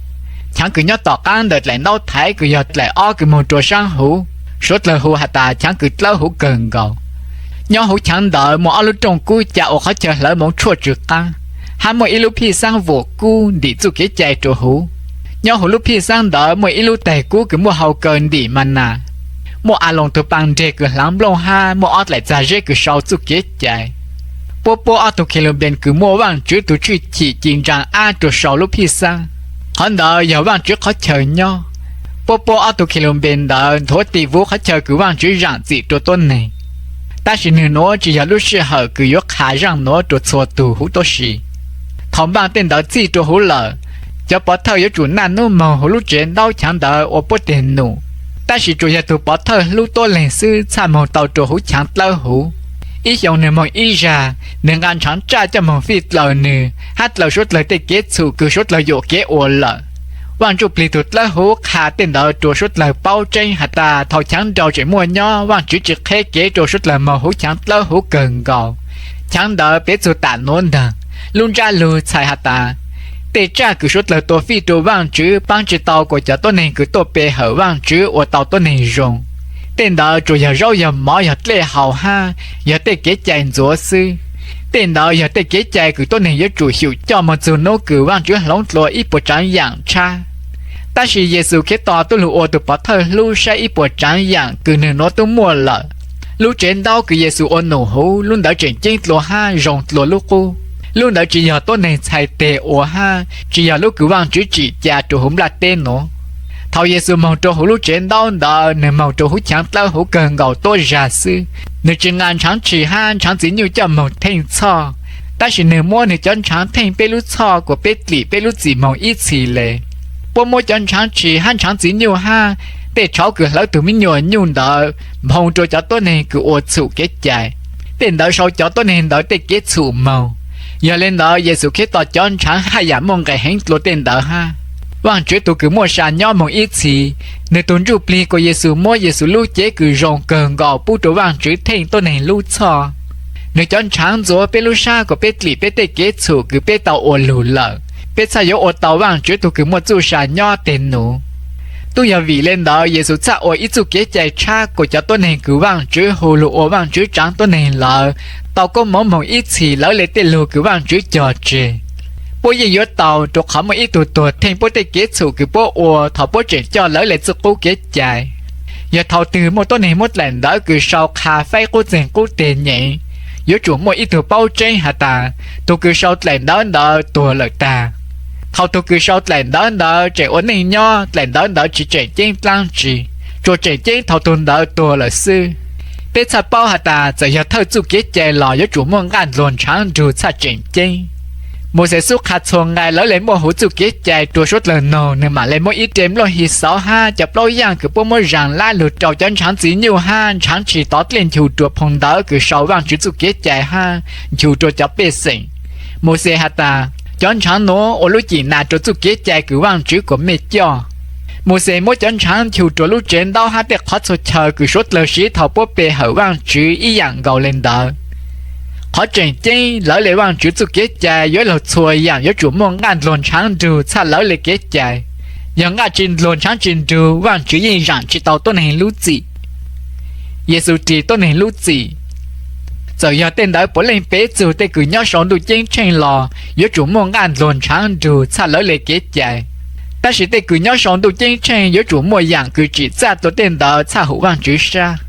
Chaav kws nyob tom qaab ntawm dlaim ntaub thaiv kws yog dlaim ob kws moog rua saab huv, suav dlawg hu has tas chaav kws dlawb huv kawg nkaus. Nyob huv chaav ntawd muaj ob lub rooj kub ca ua qhov chaw hlawv moov tshuaj tsw qaab, hab muaj ib lub phij xaab vuam kub ntim txuj kev cai rua huv. Nyob huv lub phij xaab ntawd muaj ib lub taig kub kws muaj hau kaw ntim ma nas. muaj Aloos tus paa nreg kws hlaav nplooj hab muaj ob dlaim txag zeb kws sau txuj kev cai. Puab puab ob tug Kelubes kws muaj Vaajtswv tus tshwj chim ci ntsaa ab rua sau lub phij xaab, qhov ntawd yog Vaajtswv qhov chaw nyob. Puab puab ob tug Kelubes ntawd nthuav tig vuv qhov chaw kws Vaajtswv zaam txim rua tuab neeg. Tab sis nwg nuav tsi yog lub sij hawm kws yuav qha zaaj nuav rua txhua tug huv tuab si. Thaus npaaj tej ntawd txhij rua huv lawm, cov pov thawj yuav tsum naj nub moog huv lub tsev ntaub chaav ntawv ua puab teg num, tab sis tsuas yog tug pov thawj hlub tuab leeg xwb txhaj moog tau rua huv chaav dlawb huv. Ib xyoo nwg moog ib zag, nwg nqaa ntshaav tsaj coj moog fij dlaws nwg hab dlaws suav dlawg tej kev txhum kws suav dlawg yuam kev ua lawm. Vaaj Ntsuj Plig tug dlawb huv qha tej ntawd rua suav dlawg paub tseeb has tas thaus chaav nrau tseem muaj nyob Vaajtswv tsi qheb kev rua suav dlawg moog huv chaav dlawb huv kawg nkaus. Chaav ntawv peb txug tam nuav ntaag, lub ntsab lug txhais has tas, tej tsaj kws suav dlawg tua fij rua Vaajtswv paab tsi tau kuas cov tuab neeg kws tuaj pe hawm Vaajtswv ua tau tuab neeg zoo. Tej ntawd tsuas yog zaub yog mov yog dlej haus hab yog tej kev cai ntxuav xwb. Tej ntawd yog tej kev cai kws tuab neeg yuav tsum xyum coj moog txug nub kws Vaajtswv hloov dlua ib puas tsaav yaam tshab. Tab sis Yexus Khetos tub lug ua tug pov thawj hlub saib ib puas tsaav yaam kws nwg nuav tub muaj lawm. Lub tsev ntaub kws Yexus ua num huv lub ntawd tseem ceeb dlua hab zoo dlua lub qub. Lub ntawd tsi yog tuab neeg txhais teg ua hab tsi yog lub kws Vaajtswv tsim ca rua huv nplaj teb nuav. Thaus Yexus moog rua huv lub tsev ntaub ntawd nwg moog rua huv chaav dlawb huv kawg nkaus tuab zag xwb. Nwg tsi nqaa ntshaav tshis hab ntshaav txiv nyuj coj moog theej txhoj, tab sis nwg muab nwg cov ntshaav theej peb lub txhoj kuas peb dlim peb lub txim moog ib txhis le. Puab muab cov ntshaav tshis hab ntshaav txiv nyuj hab tej tshauv kws hlawv tug miv nyuas nyuj ntawd nphoo rua cov tuab neeg kws ua txhum kev cai. Tej ntawd sau cov tuab neeg ntawd tej kev txhum moog. Yog le ntawd Yexus Khetos cov ntshaav haj yaam muaj nqes heev dlua tej ntawd hab. Vaajtswv tug kws muaj sa nyob moog ib txhis, nwg tug Ntsuj Plig kuas Yexus muab Yexus lub cev kws zoo kawg nkaus pub rua Vaajtswv theej tuab neeg lub txhoj. Nwg cov ntshaav ntxuav peb lub sab kuas peb dlim peb tej kev txhum kws peb tau ua lug lawm, peb txhaj yuav ua tau Vaajtswv tug kws muaj txuj sa nyob teg num. Tub yog vim le ntawd Yexus txhaj ua ib txuj kev cai tshab kuas cov tuab neeg kws Vaajtswv hu lug ua Vaajtswv tsaav tuab neeg lawm tau koob moov moog ib txhis lawv le tej lug kws Vaajtswv cog tseg. Puab yeej yuav tau, rua qhov muaj ib tug tuag theej puab tej kev txhum kws puab ua thaus puab tseem coj lawv le txuj qub kev cai. Yog thaus twg muaj tuab neeg muab dlaim ntawv kws sau qha faib qub txeeg qub teg nyeem, yuav tsum muaj ib tug paub tseeb has tas tug kws sau dlaim ntawv ntawd tuag lawm tag. Thaus tug kws sau dlaim ntawv ntawd tseem ua neej nyob, dlaim ntawv ntawd tsi tseem ceeb dlaab tsi, tsuas tseem ceeb thaus tug ntawd tuag lawm xwb. Peb txhaj paub has tas txawm yog thawj txuj kev cai los yuav tsum muaj nqaj ndluag ntshaav nrug txhaj tseem ceeb. Mauxes xub qha txhua nqai lawv le muaj huv txuj kev cai rua suav dlawg noog, nwg maam le muab ib re nplooj his xauv hab cov plaub yaaj kws puab muab zaas lab lug rau cov ntshaav txiv nyuj hab ntshaav tshis tov dlej nchug rua phoo ntawv kws sau Vaajtswv txuj kev cai hab nchug rua cov pej xeem. Mauxes has tas, cov ntshaav nuav ua lub cim nas rua txuj kev cai kws Vaajtswv kuas mej coj. Mauxes muab cov ntshaav nchug rua lub tsev ntaub hab tej qhov txhua chaw kws suav dlawg siv thaus puab pe hawm Vaajtswv ib yaam nkaus le ntawd. Qhov tseem ceeb, lawv le Vaajtswv txuj kev cai yuav luag txhua yaam yuav tsum muaj nqaj ndluag ntshaav nrug txhaj lawv le kev cai. Yog nqaj tsi ndluag ntshaav tsi nrug, Vaajtswv yeej zaam tsi tau tuab neeg lub txim. Yexus ris tuab neeg lub txim. Txawm yog tej ntawd puav leej peb txug tej kws nyob sau ntuj ceeb tsheej los yuav tsum muaj nqaj ndluag ntshaav nrug txhaj lawv le kev cai. Tab sis tej kws nyob sau ntuj ceeb tsheej yuav tsum muaj yaam kws tsim txaj dlua tej ntawd txhaj hum Vaajtswv sab.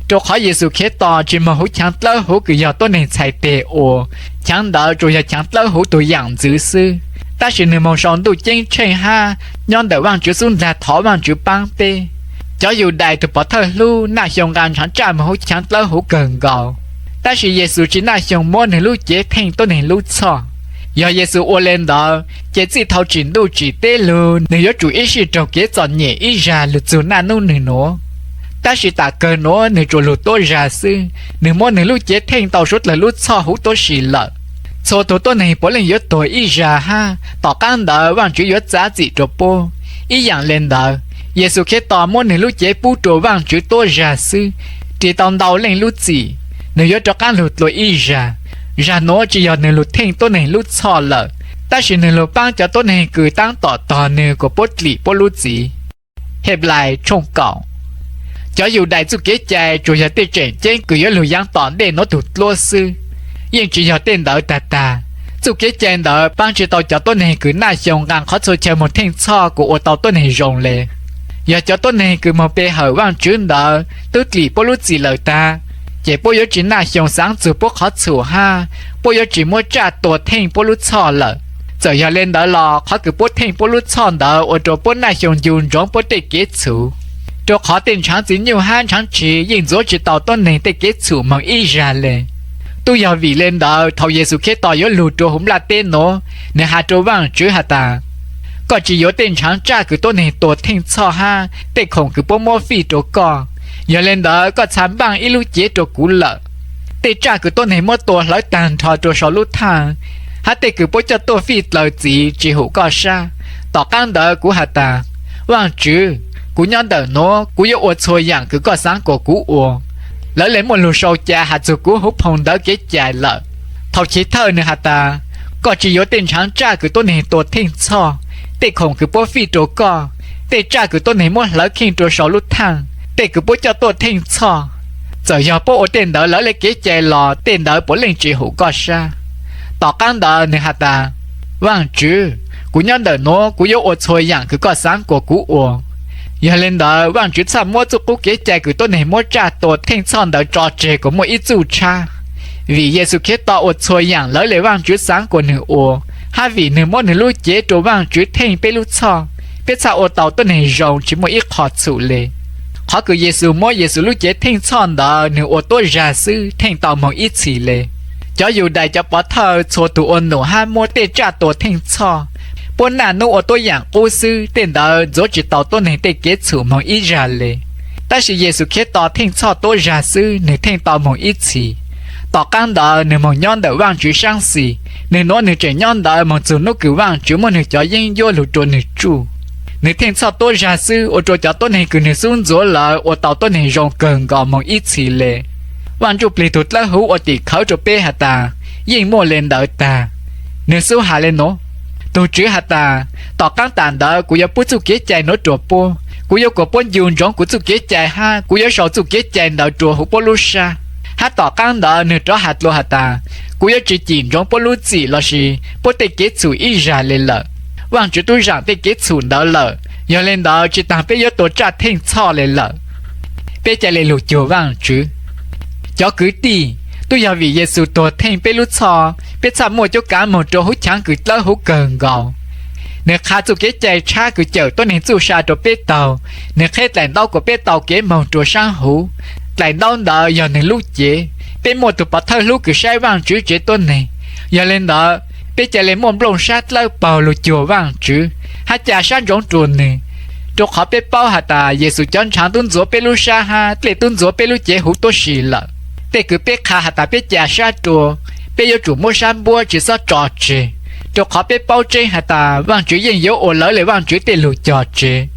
Rua qhov Yexus Khetos tsi moog huv chaav dlawb huv kws yog tuab neeg txhais teg ua, chaav ntawv tsuas yog chaav dlawb huv tug yaam ntxwv xwb, tab sis nwg moog sau ntuj ceeb tsheej hab nyob ntawm Vaajtswv xub ntag thov Vaajtswv paab peb. Cov Yudais tug pov thawj hlub Naj Xyoo nqaa ntshaav tsaj moog huv chaav dlawb huv kawg nkaus, tab sis Yexus tsi Naj Xyoo muab nwg lub cev theej tuab neeg lub txhoj. Yog Yexus ua le ntawd ces txij thaus tsim ntuj tsim teb lug nwg yuav tsum ib sij raug kev txom nyem ib zag lug txug naj nub nwg nuav. Tab sis tam kawg nuav nwg tsuas lug tuab zag xwb, nwg muab nwg lub cev theej tau suav dlawg lub txhoj huv tuab si lawm. Txhua tug tuab neeg puav leej yuav tuag ib zag hab tom qaab ntawd Vaajtswv yuav txav txim rua puab. Ib yaam le ntawd, Yexus Khetos muab nwg lub cev pub rua Vaajtswv tuab zag xwb, ris tau ntau leej lub txim. Nwg yuav rov qaab lug dlua ib zag. Zag nuav tsi yog nwg lug theej tuab neeg lub txhoj lawm, tab sis nwg lug paab cov tuab neeg kws taab tom tog nwg kuas puab dlim puab lub txim. Henplais tshooj kaum. Cov Yudais txuj kev cai tsuas yog tej tseem ceeb kws yuav lug yaav tom ntej nuav tug dluab xwb, yeej tsi yog tej ntawd tag tag. Txuj kev cai ntawd paab tsi tau cov tuab neeg kws Naj Xyoo nqaa qhov txhua chaw moog theej txhoj kuas ua tau tuab neeg zoo le. Yog cov tuab neeg kws moog pe hawm Vaajtswv ntawd tub dlim puab lub txim lawm taag, ces puab yuav tsi naj xyoo xaav txug puab qhov txhum hab puab yuav tsi muab tsaj tua theej puab lub txhoj lawm. Txawm yog le ntawd los, qhov kws puab theej puab lub txhoj ntawd ua rua puab naj xyoo ncu ntsoov puab tej kev txhum, rua qhov tej ntshaav txiv nyuj hab ntshaav tshis yeej ntxuav tsi tau tuab neeg tej kev txhum moog ib zag le. Tub yog vim le ntawd, thaus Yexus Khetos yuav lug rua huv nplaj teb nuav, nwg has rua Vaajtswv has tas, Koj tsi yuav tej ntshaav tsaj kws tuab neeg tua theej txhoj hab tej khoom kws puab muab fij rua koj. Yog le ntawd, koj txha npaaj ib lub cev rua kuv lawm. Tej tsaj kws tuab neeg muab tua hlawv taag nrho rua sau lub thaaj, hab tej kws puab coj tuaj fij dlaws txiv tsi hum koj sab. Tom qaab ntawd kuv has tas, Vaajtswv, kuv nyob ntawm nuav, kuv yuav ua txhua yaam kws koj xaav kuas kuv ua. Lawv le muaj lug sau ca has txug kuv huv phoo ntawv kev cai lawm. Thaus chiv thawj nwg has tas, Koj tsi yuav tej ntshaav tsaj kws tuab neeg tua theej txhoj, tej khoom kws puab fij rua koj, tej tsaj kws tuab neeg muab hlawv kheej rua sau lub thaaj, tej kws puab coj tuaj theej txhoj. Txawm yog puab ua tej ntawd lawv le kev cai los tej ntawd puav leej tsi hum koj sab. Tom qaab ntawd nwg has tas, Vaajtswv, kuv nyob ntawm nuav, kuv yuav ua txhua yaam kws koj xaav kuas kuv ua. Yog le ntawd, Vaajtswv txhaj muab txuj qub kev cai kws tuab neeg muab tsaj tua theej txhoj ntawd tso tseg kuas muaj ib txuj tshab. Vim Yexus Khetos ua txhua yaam lawv le Vaajtswv xaav kuas nwg ua, hab vim nwg muab nwg lub cev rua Vaajtswv theej peb lub txhoj, peb txhaj ua tau tuab neeg zoo tsi muaj ib qho txhum le. Qhov kws Yexus muab Yexus lub cev theej txhoj ntawd nwg ua tuab zag xwb theej tau moog ib txhis le. Cov Yudais cov pov thawj txhua tug ua num hab muab tej tsaj tua theej txhoj, puab naj nub ua tuab yaam qub xwb tej ntawd ntxuav tsi tau tuab neeg tej kev txhum moog ib zag le. Tab sis Yexus Khetos theej txhoj tuab zag xwb nwg theej tau moog ib txhis. Tom qaab ntawd nwg moog nyob ntawm Vaajtswv saab xis, nwg nuav nwg tseem nyob ntawd moog txug nub kws Vaajtswv muab nwg cov yeeb ncuab lug rua nwg tsuj. Nwg theej txhoj tuab zag xwb ua rua cov tuab neeg kws nwg xub ntxuav lawm ua tau tuab neeg zoo kawg nkaus moog ib txhis le. Vaaj Ntsuj Plig tug dlawb huv ua tim khawv rua peb has tas, yeej muaj le ntawd taag. Nwg xub has le nuav, Tug Tswv has tas, tom qaab tas ntawd kuv yuav pub txuj kev cai nuav rua puab, kuv yuav kuas puab ncu ntsoov kuv txuj kev cai hab kuv yuav sau txuj kev cai ntawd rua huv puab lub sab. Hab tom qaab ntawd nwg rov has dlua has tas, kuv yuav tsi cim ntsoov puab lub txim lossis puab tej kev txhum ib zag le lawm. Vaajtswv tub zaam tej kev txhum ntawd lawm, yog le ntawd tsi taag peb yuav tua tsaj theej txhoj le lawm. Peb ca le lug cuag Vaajtswv. Cov kwv tij, tub yog vim Yexus tuag theej peb lub txhoj, peb txhaj muaj cuab kaav moog rua huv Chaav Kws dlawb huv kawg nkaus. Nwg qha txuj kev cai tshab kws cawm tuab neeg txuj sa rua peb taug, nwg qheb dlaim ntaub kuas peb tau kev moog rua saab huv. Dlaim ntaub ntawd yog nwg lub cev. Peb muaj tug pov thawj hlub kws saib Vaajtswv tsev tuab neeg, yog le ntawd peb ca le muaj nplooj sab dlawb paug lug cuag Vaajtswv hab ca sab ntsoov rua nwg. Rua qhov peb paub has tas Yexus cov ntshaav tub ntxuav peb lub sab hab dlej tub ntxuav peb lub cev huv tuab si lawm. Tej kws peb qha has tas peb ca sab rua, peb yuav tsum muab sab npuab tsi xob tso tseg, rua qhov peb paub tseeb has tas Vaajtswv yeej yuav ua lawv le Vaajtswv tej lug cog tseg.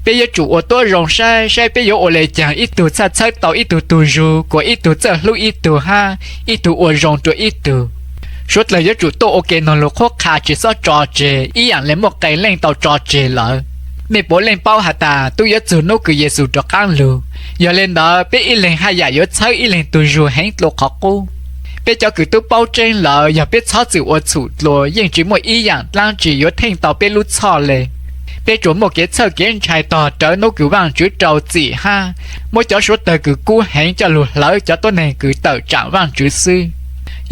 Peb yuav tsum ua tuab zoo saib saib peb yuav ua le caag ib tug txhaj txhawb tau ib tug tug zug kuas ib tug txawj hlub ib tug hab ib tug ua zoo rua ib tug. Suav dlawg yuav tsum tuaj ua ke noog lug qhuab qha tsi xob tso tseg ib yaam le muaj qee leej tau tso tseg lawm. Mej puav leej paub has tas tub yuav txug nub kws Yexus rov qaab lug, yog le ntawd peb ib leeg haj yam yuav txhawb ib leeg tug zug heev dlua qhov qub. Peb cov kws tub paub tseeb lawm yog peb txhob txwm ua txhum dlua yeej tsi muaj ib yaam dlaab tsi yuav theej tau peb lub txhoj le. Peb tsuas muaj kev txhawj kev ntshai tog rawv nub kws Vaajtswv rau txim hab muab cov suav dlawg kws kub heev coj lug hlawv cov tuab neeg kws tawm tsaam Vaajtswv xwb.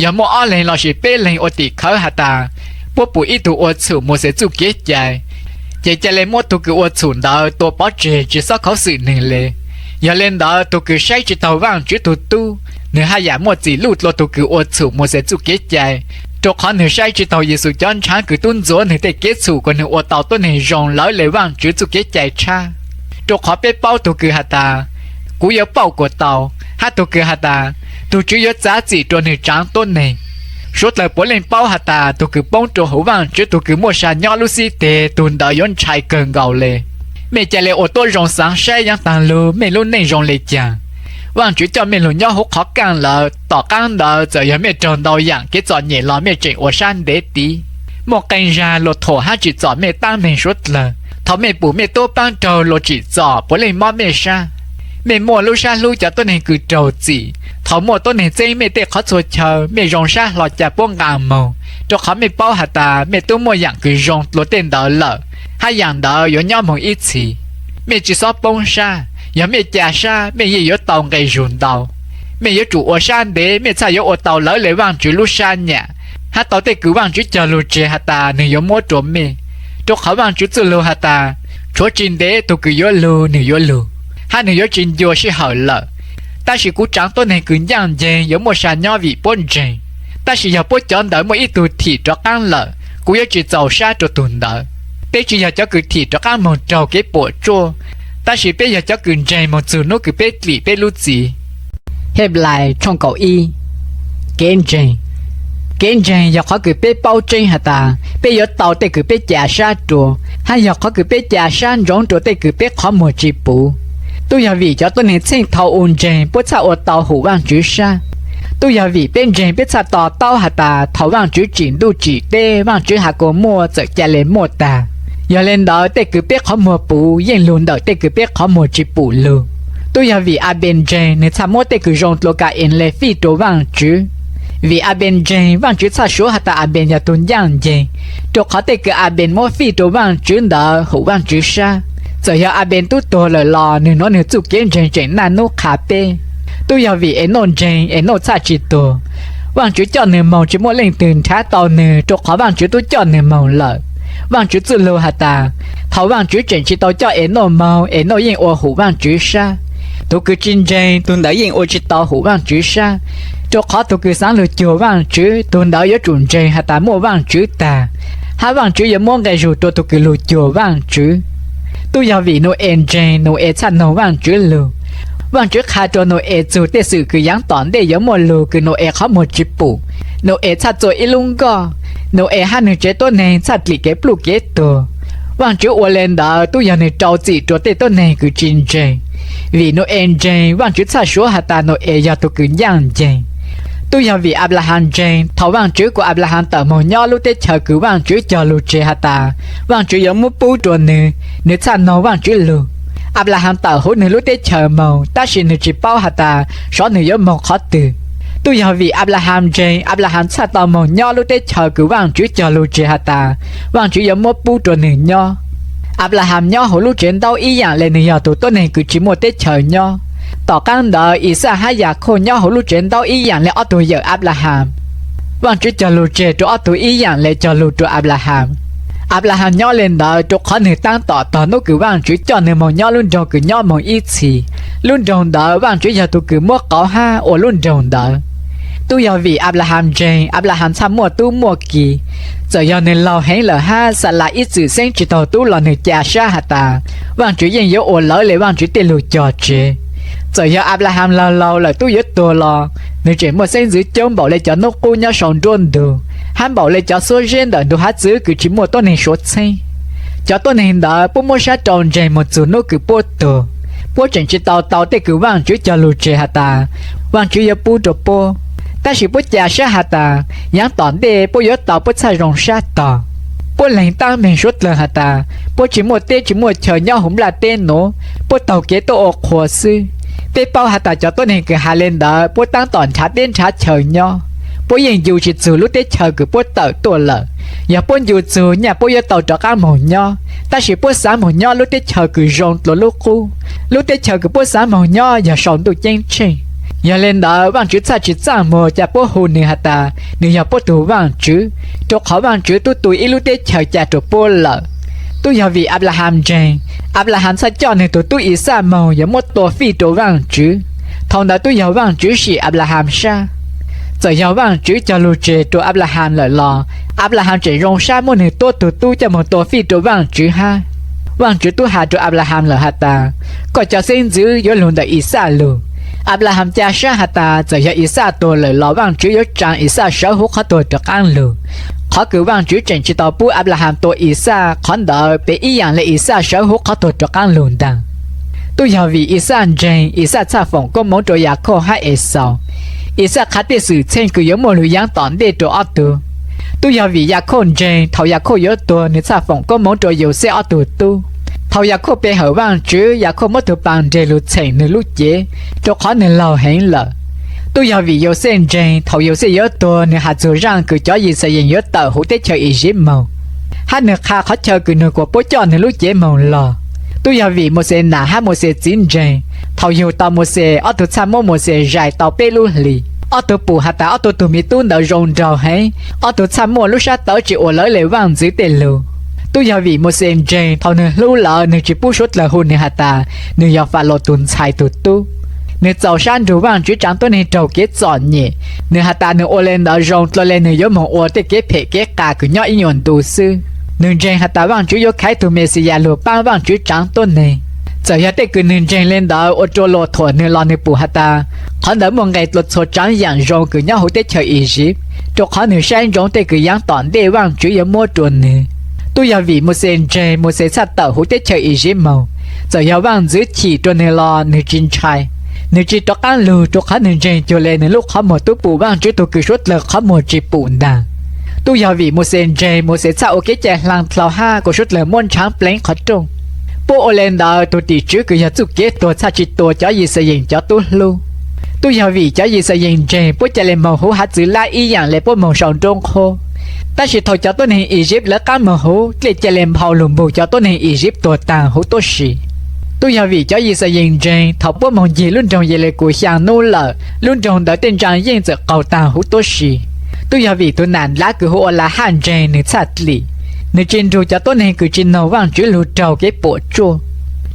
Yog muaj ob leeg lossis peb leeg ua tim khawv has tas puab pum ib tug ua txhum Mauxes txuj kev cai, ces ca le muab tug kws ua txhum ntawd tua pov tseg tsi xob khuv xim nwg le. Yog le ntawd tug kws saib tsi taug Vaajtswv tug tub, nwg haj yam muaj txim luj dlua tug kws ua txhum Mauxes txuj kev cai, rua qhov nwg saib tsi taug Yexus cov ntshaav kws tub ntxuav nwg tej kev txhum kuas nwg ua tau tuab neeg zoo lawv le Vaajtswv txuj kev cai tshab. Rua qhov peb paub tug kws has tas, kuv yuav pauj kuas tau, hab tug kws has tas, tug Tswv yuav txav txim rua nwg tsaav tuab neeg. Suav dlawg puav leej paub has tas tug kws poob rua huv Vaajtswv tug kws muaj sa nyob lub xib teg tug ntawd yuav ntshai kawg nkaus le. Mej ca le ua tuab zoo xaav saib yaav taag lug mej lub neej zoo le caag. Vaajtswv coj mej lug nyob huv qhov kaaj lawm, tom qaab ntawd txawm yog mej raug ntau yaam kev txom nyem los mej tseem ua sab ntev tiv. Muaj qee zag luas thuam hab tsim txom mej tab meeg suav dlawg. Thaus mej pum mej tub paab raug luas tsim txom puav leej mob mej sab. Mej muaj lub sab hlub cov tuab neeg kws raug txim. Thaus muaj tuab neeg txeeb mej tej qhov txhua chaw mej zoo sab hlo ca puab nqaa moog, rua qhov mej paub has tas mej tub muaj yaam kws zoo dlua tej ntawd lawm, hab yaam ntawd yuav nyob moog ib txhis. Mej tsi xob poob sab, yog mej ca sab mej yeej yuav tau nqe zug ntau. Mej yuav tsum ua sab ntev mej txhaj yuav ua tau lawv le Vaajtswv lub sab nyam, hab tau tej kws Vaajtswv cog lug tseg has tas nwg yuav muab rua mej. Rua qhov Vaajtswv txuj lug has tas, tshuav tsi ntev tug kws yuav lug nwg yuav lug, hab nwg yuav tsi ncua sij hawm lawm. Tab sis kuv tsaav tuab neeg kws ncaaj nceeg yuav muaj sa nyob vim puab ntseeg. Tab sis yog puab cov ntawd muaj ib tug thim rov qaab lawm, kuv yuav tsi txaus sab rua tug ntawd. Peb tsi yog cov kws thim rov qaab moog raug kev puam tsuaj, tab sis peb yog cov kws ntseeg moog txug nub kws peb dlim peb lub txim. Kev ntseeg, kev ntseeg yog qhov kws peb paub tseeb has tas peb yuav tau tej kws peb ca sab rua, hab yog qhov kws peb ca sab ntsoov rua tej kws peb qhov muag tsi puv. Tub yog vim cov tuab neeg txheej thaus u ntseeg puab txhaj ua tau hum Vaajtswv sab. Tub yog vim peb ntseeg peb txhaj to taub has tas thaus Vaajtswv tsim ntuj tsim teb Vaajtswv has kuas muaj txawm ca le muaj taag. Yog le ntawd tej kws peb qhov muag puv yeej lug ntawm tej kws peb qhov muag tsi pum lug. Tub yog vim Abes ntseeg nwg txhaj muab tej kws zoo dlua Ka-ees le fij rua Vaajtswv. Vim Abes ntseeg Vaajtswv txhaj suav has tas Abes yog tug ncaaj nceeg, rua qhov tej kws Abes muab fij rua Vaajtswv ntawd hum Vaajtswv sab. Txawm yog Abes tub tuag lawm los nwg nuav nwg txuj kev ntseeg tseem naj nub qha peb. Tub yog vim Enauj ntseeg Enauj txhaj tsi tuag. Vaajtswv coj nwg moog tsi muaj leej twg nrhav tau nwg rua qhov Vaajtswv tub coj nwg moog lawm. Vaajtswv txuj lug has tas, thaus Vaajtswv tseem tsi tau coj Enauj moog Enauj yeej ua hum Vaajtswv sab. Tug kws tsi ntseeg tug ntawd yeej ua tsi tau hum Vaajtswv sab, rua qhov tug kws xaav lug cuag Vaajtswv tug ntawd yuav tsum ntseeg has tas muaj Vaajtswv taag, hab Vaajtswv yuav muab nqe zug rua tug kws lug cuag Vaajtswv. Tub yog vim Nau-es ntseeg Nau-es txhaj noog Vaajtswv lug. Vaajtswv qha rua Nau-es txug tej xwm kws yaav tom ntej yuav muaj lug kws Nau-es qhov muag tsi pum. Nau-es txhaj txua ib lub nkoj. Nau-es hab nwg tsev tuab neeg txhaj dlim kev pluj kev tuag. Vaajtswv ua le ntawd tub yog nwg rau txim rua tej tuab neeg kws tsi ntseeg. Vim Nau-es ntseeg Vaajtswv txhaj suav has tas Nau-es yog tug kws ncaaj nceeg. Tub yog vim Anplahas ntseeg thaus Vaajtswv kuas Anplahas tawm moog nyob lub teb chaws kws Vaajtswv cog lug tseg has tas Vaajtswv yuav muab pub rua nwg, nwg txhaj noog Vaajtswv lug. Anplahas tawm huv nwg lub teb chaws moog tab sis nwg tsi paub has tas sov nwg yuav moog qhov twg. Tub yog vim Anplahas ntseeg Anplahas txhaj tau moog nyob lub teb chaws kws Vaajtswv cog lug tseg has tas Vaajtswv yuav muab pub rua nwg nyob. Anplahas nyob huv lub tsev ntaub ib yaam le nwg yog tug tuab neeg kws tsi muaj teb chaws nyob. Tom qaab ntawd Ixaj hab Yakhauj nyob huv lub tsev ntaub ib yaam le ob tug yawm Anplahas. Vaajtswv cog lug tseg rua ob tug ib yaam le cog lug rua Anplahas. Anplahas nyob le ntawd rua qhov nwg taab tom tog nub kws Vaajtswv coj nwg moog nyob lub nroog kws nyob moog ib txhis. Lub nroog ntawd Vaajtswv yog tug kws muab qauv hab ua lub nroog ntawd. Tub yog vim Anplahas ntseeg Anplahas txhaj muaj tub muaj ki. Txawm yog nwg laug heev lawm hab Xalas ib txwm xeeb tsi taug tub los nwg ca sab has tas Vaajtswv yeej yuav ua lawv le Vaajtswv tej lug cog tseg. Txawm yog Anplahas laug laug lawm tub yuav tuag los nwg tseem muaj xeeb ntxwv coob npaum le cov nub qub nyob sau nruab ntug, hab npaum le cov xuab zeb ntawm ntug hav txwv kws tsi muaj tuab neeg suav txheeb. Cov tuab neeg ntawd puab muab sab rau ntseeg moog txug nub kws puab tuag. Puab tseem tsi tau tau tej kws Vaajtswv cog lug tseg has tas Vaajtswv yuav pub rua puab. Tab sis puab ca sab has tas yaav tom ntej puab yuav tau puab txhaj zoo sab tog. Puab leeg taab meeg suav dlawg has tas puab tsi muaj teb tsi muaj chaw nyob huv nplaj teb nuav, puab taug kev tuaj ua qhua xwb. Peb paub has tas cov tuab neeg kws has le ntawd puab taab tom nrhav teb nrhav chaw nyob. Puab yeej ncu tsi txug lub teb chaws kws puab tawm tuaj lawm. Yog puab ncu txug nyaj puab yuav tau rov qaab moog nyob, tab sis puab xaav moog nyob lub teb chaws kws zoo dlua lub qub. Lub teb chaws kws puab xaav moog nyob yog sau ntuj ceeb tsheej. Yog le ntawd Vaajtswv txhaj tsi txaj muag ca puab hu nwg has tas nwg yog puab tug Vaajtswv, rua qhov Vaajtswv tub tu ib lub teb chaws ca rua puab lawm. Tub yog vim Anplahas ntseeg, Anplahas txhaj coj nwg tug tub Ixaj moog yuav muab tua fij rua Vaajtswv. Thaus ntawd tub yog Vaajtswv sim Anplahas sab. Txawm yog Vaajtswv cog lug tseg rua Anplahas lawm los Anplahas tseem zoo sab muab nwg tuab tug tub coj moog tua fij rua Vaajtswv hab. Vaajtswv tub has rua Anplahas lawm has tas koj cov xeeb ntxwv yuav lug ntawm Ixaj lug. Anplahas ca sab has tas txawm yog Ixaj tuag lawm los Vaajtswv yuav tsaa Ixaj sawv huv qhov tuag rov qaab lug. Qhov kws Vaajtswv tseem tsi tau pub Anplahas tua Ixaj qhov ntawd pem ib yaam le Ixaj sawv huv qhov tuag rov qaab lug ntaag. Tub yog vim Ixaj ntseeg Ixaj txhaj foom koob moov rua Yakhauj hab Exaus. Ixaj qha tej xwm txheej kws yuav muaj lug yaav tom ntej rua ob tug. Tub yog vim Yakhauj ntseeg thaus Yakhauj yuav tuag nwg txhaj foom koob moov rua Yauxej ob tug tub. Thaus Yakhauj pe hawm Vaajtswv Yakhauj muab tug paas nreg lug txheem nwg lub cev, rua qhov nwg laug heev lawm. Tub yog vim Yauxej ntseeg thaus Yauxej yuav tuag nwg has txug zaaj kws cov Yixalayees yuav tawm huv teb chaws Iziv moog, hab nwg qha qhov chaw kws nwg kuas puab coj nwg lub cev moog lug. Twb yog vim Mauxes nam hab Mauxes txiv ntseeg, thaum yug tau Mauxes, ob tug txhaj muab Mauxes zais tau peb lub hlis. Ob tug pum has tas ob tug tug me tub ntawd zoo nraug heev, ob tug txhaj muaj lub sab tawv tsis ua lawv le vaaj ntxwv tej lug. Twb yog vim Mauxes ntseeg, thaum nwg hlub lawm nwg tsis pub suav dlawg hu nwg has tas nwg yog Falaus tug ntxhais tug tub. Nwg txaus sab nrug Vaajtswv tsaav tuab neeg raug kev txom nyem, nwg has tas nwg ua le ntawd zoo dlua le nwg yuav moog ua tej kev phem kev qas kws nyob ib nyuas ntu xwb. Nwg ntseeg has tas Vaajtswv yuav khaiv tug Mexiyas lug paab Vaajtswv tsaav tuab neeg. Txawm yog tej kws nwg ntseeg le ntawd ua rua luas thuam nwg los nwg pum has tas qhov ntawd muaj nqe dlua txhua tsaav yaam zoo kws nyob huv teb chaws Iziv, rua qhov nwg saib ntsoov tej kws yaav tom ntej Vaajtswv yuav muab rua nwg. Twb yog vim Mauxes ntseeg, Mauxes txhaj tawm huv teb chaws Iziv moog. Txawm yog vaaj ntxwv chim rua nwg los nwg tsi ntshai. Nwg tsi rov qaab lug rua qhov nwg ntseeg cuag le nwg lub qhov muag tub pum Vaajtswv tug kws suav dlawg qhov muag tsi pum ntaag. Twb yog vim Mauxes ntseeg, Mauxes txhaj ua kev cai hlaang dlhau hab kuas suav dlawg muab ntshav pleev qhov rooj. Puab ua le ntawd tug tim tswv kws yog txuj kev tuag txhaj tsi tua cov Yixalayees cov tub hlub. Twb yog vim cov Yixalayees ntseeg, puab ca le moog huv hav txwv Lab ib yaam le puab moog sau nruab nqhuab. Tab sis thaum cov tuab neeg Iziv lawv qaab moog huv, dlej ca le nphau lug npug cov tuab neeg Iziv tuag taag huv tuab si. Twb yog vim cov Yixalayees ntseeg, thaum puab moog ncig lub nroog Yelekus xyaa nub lawm, lub nroog ntawd tej ntsaa yeej txawm qaug taag huv tuab si. Twb yog vim tug nam ndlav kws hu ua Lahaj ntseeg, nwg txhaj dlim. Nwg tsi nrug cov tuab neeg kws tsi noog Vaajtswv lug raug kev puam tsuaj,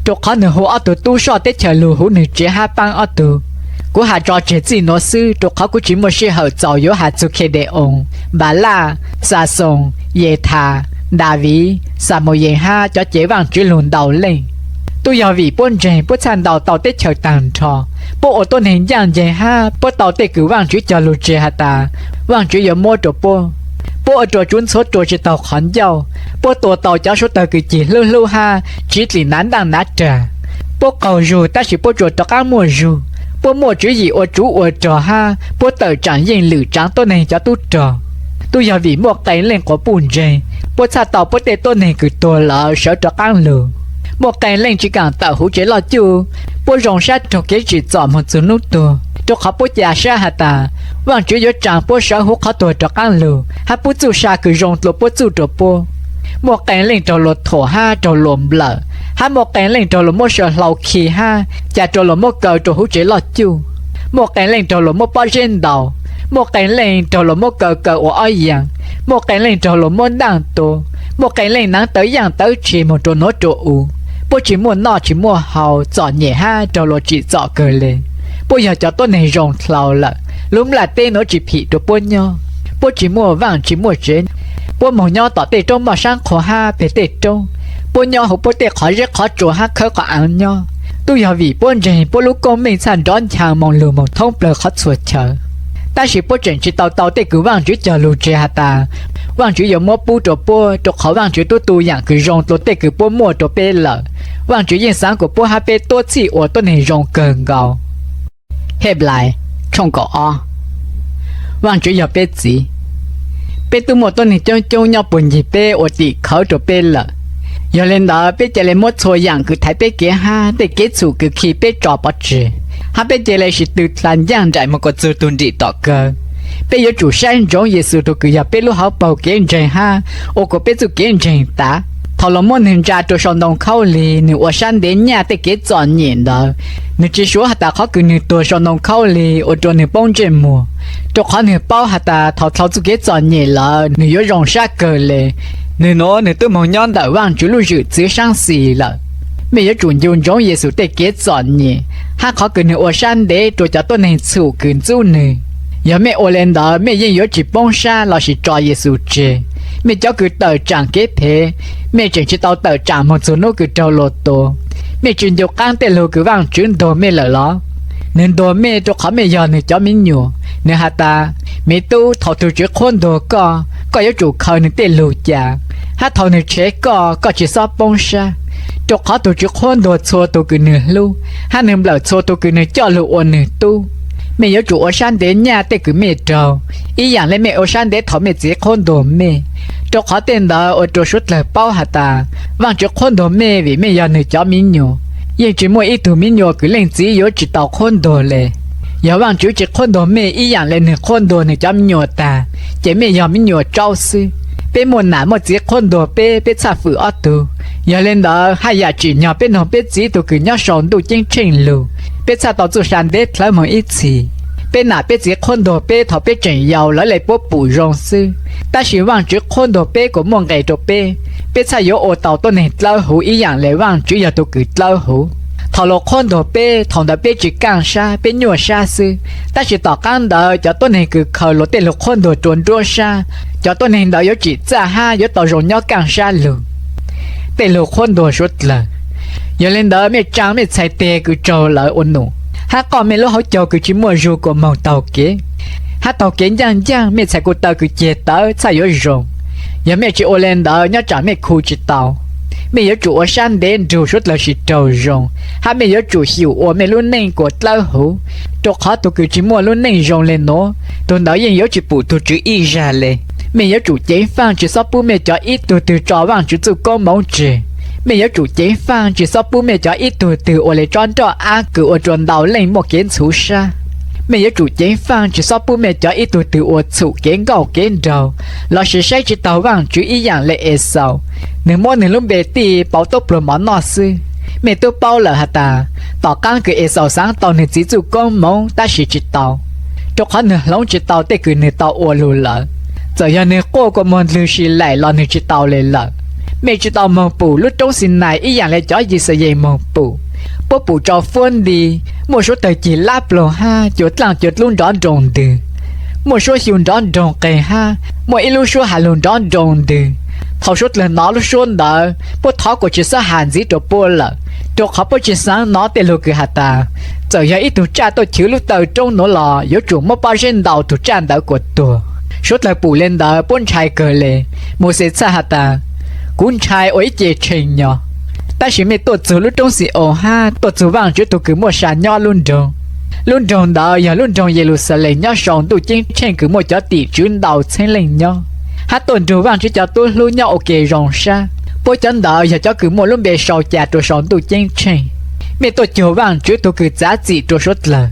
rua qhov nwg hu ob tug tub soj teb chaws lug huv nwg tsev hab paab ob tug. Kuv has tso tseg txij nuav xwb, rua qhov kuv tsi muaj sij hawm txaus yuav has txug Khede-oos, Npalaj, Xaxoos, Yetha, Daviv, Xamuyees hab cov cev Vaajtswv lug ntau leej. Twb yog vim puab ntseeg, puab txhaj ntaus tau teb chaws taag nrho. Puab ua tuab neeg ncaaj nceeg hab puab tau tej kws Vaajtswv cog lug tseg has tas Vaajtswv yuav muab rua puab. Puab ua rua tsuv ntxhuav rua tsi taug qhov ncauj. Puab tua tau cov suav dlawg kws cig hlub hlub hab tsiv dlim nav ntaaj nav rag. Puab qaug zug tab sis puab tsuas rov qaab muaj zug. Puab muaj tswv yim ua tsuv ua rog hab puab tawm tsaam yeej lwm tsaav tuab neeg cov tub rog. Twb yog vim muaj qee leej quas puj ntseeg, puab txhaj tau puab tej tuab neeg kws tuag lawm sawv rov qaab lug. Muaj qee leej tsi kaam tawm huv tsev loj cuj, puab zoo sab raug kev tsim txom moog txug nub tuag, rua qhov puab ca sab has tas Vaajtswv yuav tsaa puab sawv huv qhov tuag rov qaab lug hab pub txuj sa kws zoo dlua puab txuj rua puab. Muaj qee leej raug luas thuam hab raug luas nplawm, hab muaj qee leej raug luas muab saw hlau khi hab ca rua luas muab kaw rua huv tsev loj cuj. Muaj qee leej raug luas muab pob zeb ntaus, muaj qee leej raug luas muab kaw kaw ua ob yaas, muaj qee leej raug luas muab ntaaj tua, muaj qee leej naav tawv yaaj tawv tshis moog rua nuav rua u. Puab tsi muaj noj tsi muaj haus, txom nyem hab raug luas tsim txom kawg le. Puab yog cov tuab neeg zoo dlhau lawm, lub nplaj teb nuav tsi phim rua puab nyob. Puab tsi muaj vaaj tsi muaj tsev, puab moog nyob tom tej roob moj saab qhua hab peg tej roob. Puab nyob huv puab tej qhov zeb qhov tsua hab khawb qhov aav nyob. Twb yog vim puab ntseeg, puab lub koob meej txhaj nrov nchaa moo lug moog thoob plawg qhov txhua chaw. Tab sis puab tseem tsi tau tau tej kws Vaajtswv cog lug tseg has tas Vaajtswv yuav muab pub rua puab, rua qhov Vaajtswv tub tu yaam kws zoo dlua tej kws puab muaj rua peb lawm. Vaajtswv yeej xaav kuas puab hab peb tuab txhij ua tuab neeg zoo kawg nkaus. Vaajtswv yog peb txiv. Peb tub muaj tuab neeg coob coob nyob puag ncig peb ua tim khawv rua peb lawm. Yog le ntawd peb ca le muab txhua yaam kws thaiv peb kev hab tej kev txhum kws khi peb tso pov tseg, hab peb ca le sim tw dlha ncaaj nraim moog kuas txug tug nrim tom kawg. Peb yuav tsum saib ntsoov Yexus tug kws yog peb lub hauv paug kev ntseeg hab ua kuas peb txuj kev ntseeg tav. Thaum luas muab nwg ntsa rua sau ntoo khaub lig, nwg ua sab ntev nyaj tej kev txom nyem ntawd. Nwg tsi suav has tas qhov kws nwg tuag sau ntoo khaub lig ua rua nwg poob ntsej muag, rua qhov nwg paub has tas thaum dlhau txuj kev txom nyem lawm nwg yuav zoo sab kawg le. Nwg nuav nwg tub moog nyob ntawm Vaajtswv lub zwm txwv saab xis lawm. Mej yuav tsum ncu ntsoov Yexus tej kev txom nyem hab qhov kws nwg ua sab ntev rua cov tuab neeg txhum kws ntxub nwg. Yog mej ua le ntawd, mej yeej yuav tsi poob sab lossis tso Yexus tseg. Mej cov kws tawm tsaam kev phem, mej tseem tsi tau tawm tsaam moog txug nub kws raug luas tua. Mej tsi ncu qaab tej lug kws Vaajtswv ntuag mej lawm los? Nwg ntuag mej rua qhov mej yog nwg cov miv nyuas. Nwg has tas, miv tub, thaum tug Tswv qhuab ntuag koj, koj yuav tsum khaws nwg tej lug ca, hab thaum nwg tshev koj, koj tsi xob poob sab, rua qhov tug Tswv qhuab ntuag txhua tug kws nwg hlub, hab nwg nplawm txhua tug kws nwg coj lug ua nwg tub. Mej yuav tsum ua sab ntev nyaj tej kws mej raug, ib yaam le mej ua sab ntev thaum mej txiv qhuab ntuag mej, rua qhov tej ntawd ua rua suav dlawg paub has tas Vaajtswv qhuab ntuag mej vim mej yog nwg cov miv nyuas. Yeej tsi muaj ib tug miv nyuas kws leej txiv yuav tsi tau qhuab ntuag le. Yog Vaajtswv tsi qhuab ntuag mej ib yaam le nwg qhuab ntuag nwg cov miv nyuas tag, ces mej yog miv nyuas tsaub xwb. Peb muaj nam muaj txiv qhuab ntuas peb, peb txhaj fwm ob tug. Yog li ntawd haj yam tsim nyog peb noog peb txiv tus kws nyob saum ntuj ceeb tsheej lug, peb txhaj tau txuj sa ntev dlhawv moog ib txhis. Peb nam peb txiv qhuab ntuas peb thaum peb tseem yau, lawv le puab pum zoo xwb, tab sis Vaajtswv qhuab ntuas peb kuas muaj nqes rua peb, peb txhaj yuav ua tau tuab neeg dlawb huv ib yaam le Vaajtswv yog tug kws dlawb huv. Thaum luag qhuab ntuas peb, thaum ntawd peb tsi kaaj sab, peb nyuaj sab xwb, tab sis tom qaab ntawd cov tuab neeg kws khaws luag tej lug qhuab ntuas rua nruab sab, cov tuab neeg ntawd yuav tsim txaj hab yuav tau zoo nyob kaaj sab lug. Tej lug qhuab ntuas suav dlawg. Yog li ntawd mej tsaa mej txhais teg kws tsaug lawv ua num, hab qoj mej lub hauv caug kws tsi muaj zug kuas moog taug kev, hab taug kev ncaaj ncaaj, mej txhais kuv taw kws ceg tawv txhaj yuav zoo. Yog mej tsi ua le ntawd, nyob tsaam mej khu tsi tau. Mej yuav tsum ua sab ntev nrug suav dlawg sim raug zoo, hab mej yuav tsum xyum ua mej lub neej kuas dlawb huv, rua qhov tug kws tsi muaj lub neej zoo le nuav, tug ntawd yeej yuav tsi pum tug Tswv ib zag le. Mej yuav tsum ceev faaj tsi xob pub mej cov ib tug twg tso Vaajtswv txuj koob moov tseg. Mej yuav tsum ceev faaj tsi xob pub mej cov ib tug twg ua le tsob nroj ab kws ua rua ntau leej muaj kev ntxhuv sab. Mej yuav tsum ceev faaj tsi xob pub mej cov ib tug twg ua txhum kev nkauj kev nraug, lossis saib tsi taug Vaajtswv ib yaam le Exaus, nwg muab nwg lub npe tij pauv tuab pluag mov noj xwb. Mej tub paub lawm has tas, tom qaab kws Exaus xaav tau nwg txiv txuj koob moov tab sis tsi tau, rua qhov nwg hloov tsi tau tej kws nwg tau ua lug lawm. Txawm yog nwg quaj kua muag ndlwg si laim los nwg tsi tau le lawm. Mej tsi tau moog pum lub roob Xinais ib yaam le cov Yixalayees moog pum. Puab pum tsau fuab nti, muaj suav dlawg cig lab pluag hab cua dlaaj cua dlub nrov nroo ntwg, muaj suab xyu nrov nroo qeeg hab muaj ib lub suab has lug nrov nroo ntwg. Thaum suav dlawg nov lub suab ntawd, puab thov kuas tsi xob has ntxiv rua puab lawm, rua qhov puab tsi xaav nov tej lug kws has tas, txawm yog ib tug tsaj tuaj chwv lub taw roob nuav los yuav tsum muab pob zeb ntaus tug tsaj ntawd kuas tuag. Suav dlawg pum le ntawd puab ntshai kawg le. Mauxes txhaj has tas, kuv ntshai ua ib ce tshee nyo. Tab sis mej tuaj txug lub roob Xi-oos hab tuaj txug Vaajtswv tug kws muaj sa nyob lub nroog. Lub nroog ntawd yog lub nroog Yeluxalees nyob sau ntuj ceeb tsheej kws muaj cov tim tswv ntau txheeb leej nyob, hab tuaj nrug Vaajtswv cov tub hlub nyob ua ke zoo sab. Puab cov ntawd yog cov kws muaj lub npe sau ca rua sau ntuj ceeb tsheej. Mej tuaj cuag Vaajtswv tug kws txav txim rua suav dlawg,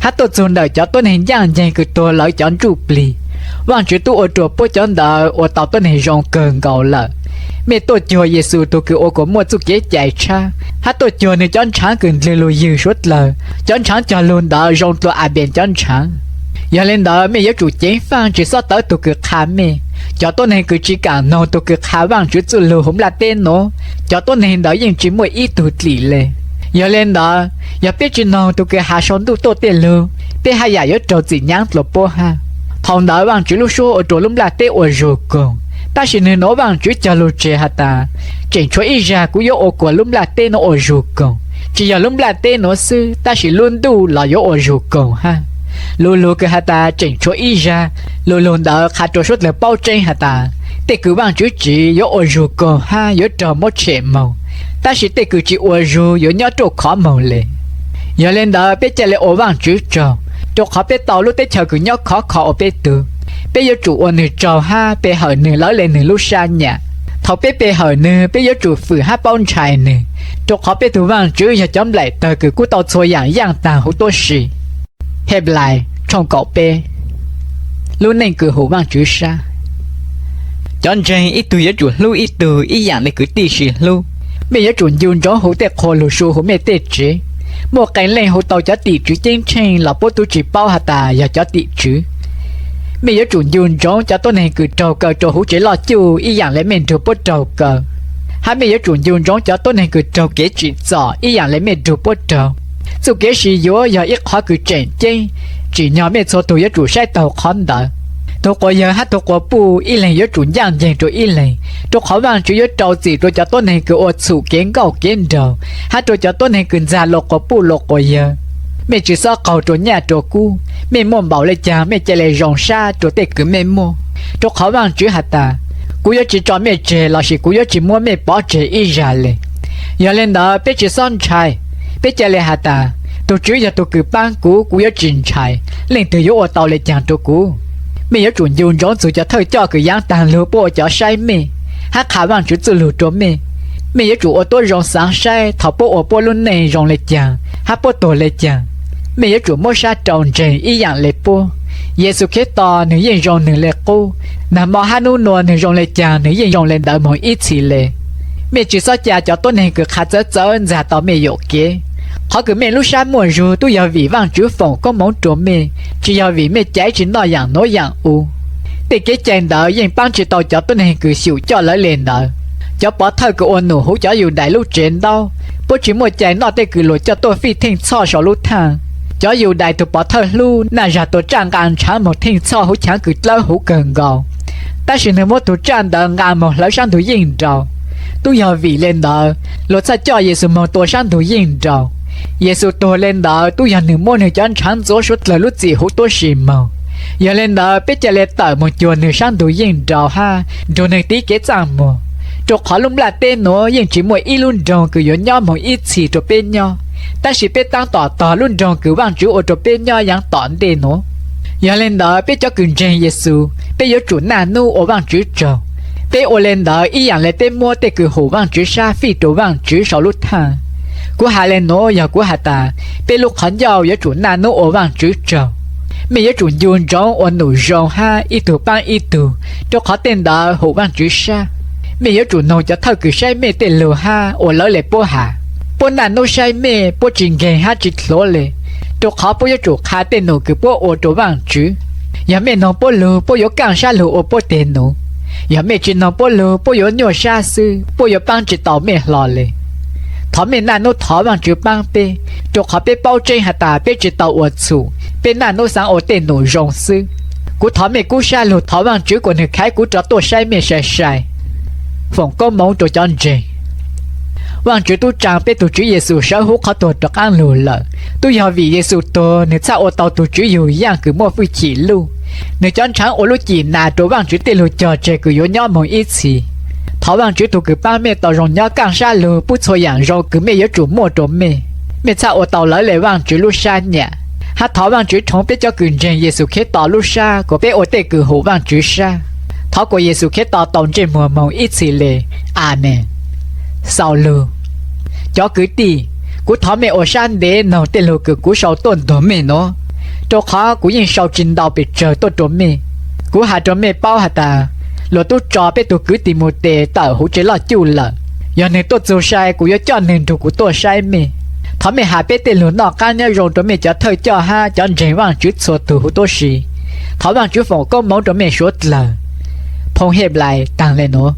hab tuaj txug ntawm cov tuab neeg ncaaj nceeg kws tuag lawv cov ntsuj plig. Vaajtswv tub ua rua puab cov ntawd ua tau tuab neeg zoo kawg nkaus lawm. Mej tuaj cuag Yexus tug kws ua kuas muaj txuj kev cai tshab, hab tuaj cuag nwg cov ntshaav kws ndlwg lug ywg suav dlawg. Cov ntshaav cog lug ntawd zoo dlua Abes cov ntshaav. Yog le ntawd mej yuav tsum ceev faaj tsi xob tawv tug kws qha mej. Cov tuab neeg kws tsi kaam noog tug kws qha Vaajtswv txuj lug huv nplaj teb nuav, cov tuab neeg ntawd yeej tsi muaj ib tug dlim le. Yog le ntawd, yog peb tsi noog tug kws has sau ntuj tuaj tej lug, peb haj yam yuav raug txim nyaav dlua puab hab. Thaus ntawd Vaajtswv lub suab ua rua lub nplaj teb ua zug koog, tab sis nwg nuav Vaajtswv cog lug tseg has tas, tseem tshuav ib zag kuv yuav ua kuas lub nplaj teb nuav ua zug koog. Tsi yog lub nplaj teb nuav xwb, tab sis lub ntuj los yuav ua zug koog hab. Lu lug kws has tas tseem tshuav ib zag, lu lug ntawd qha rua suav dlawg paub tseeb has tas, tej kws Vaajtswv tsiv yuav ua zug koog hab yuav raug muab tshem moog, tab sis tej kws tsi ua zug yuav nyob ruaj khov moog le. Yog le ntawd peb ca le ua Vaajtswv tsaug, rua qhov peb tau lub teb chaws kws nyob khov kho ua peb tug. Peb yuav tsum ua nwg tsaug hab pe hawm nwg lawv le nwg lub sab nyam. Thaus peb pe hawm nwg, peb yuav tsum fwm hab paub ntshai nwg, rua qhov peb tug Vaajtswv yog cov nplaim tawg kws kub tau txhua yaam yaaj taag huv tuab si. Henplais tshooj kaum peb. Lub neej kws hum Vaajtswv sab. Cov ntseeg ib tug yuav tsum hlub ib tug ib yaam le kwv tij sib hlub. Mej yuav tsum ncu ntsoov hu tej qhua lug su huv mej tej tsev. Muaj qee leej hu tau cov tim tswv ceeb tsheej los puab tub tsi paub has tas yog cov tim tswv. Mej yuav tsum ncu ntsoov cov tuab neeg kws raug kaw rua huv tsev loj cuj ib yaam le mej nrug puab raug kaw, hab mej yuav tsum ncu ntsoov cov tuab neeg kws raug kev tsim txom ib yaam le mej nrug puab raug. Txuj kev sib yuav yog ib qhov kws tseem ceeb, tsim nyog mej txhua tug yuav tsum saib taug qhov ntawd. Tug quas yawg hab tug quas puj ib leeg yuav tsum ncaaj nceeg rua ib leeg, rua qhov Vaajtswv yuav rau txim rua cov tuab neeg kws ua txhum kev nkauj kev nraug, hab rua cov tuab neeg kws ntxag luas quas puj luas quas yawg. Mej tsi xob qaug rua nyaj rua kub, mej muaj npaum le caag mej ca le zoo sab rua tej kws mej muaj. Rua qhov Vaajtswv has tas, kuv yuav tsi tso mej tseg lossis kuv yuav tsi muab mej pov tseg ib zag le. Yog le ntawd peb tsi xob ntshai, peb ca le has tas, tug Tswv yog tug kws paab kuv, kuv yuav tsi ntshai, leej twg yuav ua tau le caag rua kuv. Mej yuav tsum ncu ntsoov txug cov thawj coj kws yaav taag lug puab ua cov saib mej, hab qha Vaajtswv txuj lug rua mej. Mej yuav tsum ua tuab zoo xaav saib thaus puab ua puab lub neej zoo le caag hab puab tuag le caag. Mej yuav tsum muab sab rau ntseeg ib yaam le puab. Yexus Khetos nws yeej zoo nws le qub, nag hmo hab nub nua nws zoo le caag nws yeej zoo le ntawd moog ib txhis le. Mej tsi xob ca cov tuab neeg kws qha txawv txawv ntxag tau mej yuam kev. Qhov kws mej lub sab muaj zug tub yog vim Vaajtswv foom koob moov rua mej, tsi yog vim mej caiv tsi noj yaam nuav yaam u. Tej kev cai ntawd yeej paab tsi tau cov tuab neeg kws xyum coj lawv le ntawd. Cov pov thawj kws ua num huv cov Yudais lub tsev ntaub puab tsi muaj cai noj tej kws luas coj tuaj fij theej txhoj sau lub thaaj. Cov Yudais tug pov thawj hlub naj zag tua tsaj nqaa ntshaav moog theej txhoj huv chaav kws dlawb huv kawg nkaus, tab sis nwg muab tug tsaj ntawd nqaa moog hlawv sab ntug yeej nraud. Tub yog vim le ntawd luas txhaj coj Yexus moog tua sab ntug yeej nraud. Yexus tuag le ntawd tub yog nwg muab nwg cov ntshaav ntxuav suav dlawg lub txim huv tuab si moog. Yog le ntawd peb ca le tawm moog cuag nwg sab ntug yeej nraud hab nrug nwg tiv kev txaj muag, rua qhov lub nplaj teb nuav yeej tsi muaj ib lub nroog kws yuav nyob moog ib txhis rua peb nyob, tab sis peb taab tom tog lub nroog kws Vaajtswv ua rua peb nyob yaav tom ntej nuav. Yog le ntawd peb cov kws ntseeg Yexus peb yuav tsum naj nub ua Vaajtswv tsaug. Peb ua le ntawd ib yaam le peb muab tej kws hum Vaajtswv sab fij rua Vaajtswv sau lub thaaj. Kuv has le nuav yog kuv has tas peb lub qhov ncauj yuav tsum naj nub ua Vaajtswv tsaug. Mej yuav tsum ncu ntsoov ua num zoo hab ib tug paab ib tug, rua qhov tej ntawd hum Vaajtswv sab. Mej yuav tsum noog cov thawj kws saib mej tej lug hab ua lawv le puab has. Puab naj nub saib mej puab tsi nkeeg hab tsi dlhuav le, rua qhov puab yuav tsum qha tej num kws puab ua rua Vaajtswv. Yog mej noog puab lug puab yuav kaaj sab lug ua puab teg num. Yog mej tsi noog puab lug puab yuav nyuaj sab xwb puab yuav paab tsi tau mej hlo le. Thov mej naj nub thov Vaajtswv paab peb, rua qhov peb paub tseeb has tas peb tsi tau ua txhum, peb naj nub xaav ua tej num zoo xwb. Kuv thov mej kub sab lug thov Vaajtswv kuas nwg khaiv kuv rov tuaj saib mej sai sai. Foom koob moov rua cov ntseeg. Vaajtswv tub tsaa peb tug Tswv Yexus sawv huv qhov tuag rov qaab lug lawm. Tub yog vim Yexus tuag nwg txhaj ua tau tug Tswv yug yaaj kws muaj fwj chim luj. Nwg cov ntshaav ua lub cim nas rua Vaajtswv tej lug cog tseg kws yuav nyob moog ib txhis. Thov Vaajtswv tug kws paab mej tau zoo nyob kaaj sab lug pub txhua yaam zoo kws mej yuav tsum muaj rua mej. Mej txhaj ua tau lawv le Vaajtswv lub sab nyam. Hab thov Vaajtswv rhoov peb cov kws ntseeg Yexus Khetos lub sab kuas peb ua tej kws hum Vaajtswv sab. Thov kuas Yexus Khetos tau ntsej muag moog ib txhis le. Amees. Xaus lug. Cov kwv tij, kuv thov mej ua sab ntev noog tej lug kws kuv sau tuaj ntuag mej nuav, rua qhov kuv yeej sau tsi ntau pes tsawg tuaj rua mej. Kuv has rua mej paub has tas, luas tub tso peb tug kwv Timautes tawm huv tsev loj cuj lawm. Yog nwg tuaj txug sai kuv yuav coj nwg nrug kuv tuaj saib mej. Thov mej has peb tej lug noj qaab nyob zoo rua mej cov thawj coj hab cov ntseeg Vaajtswv txhua tug huv tuab si. Thov Vaajtswv foom koob moov rua mej suav dlawg. Phoo Henplais taag le nuav.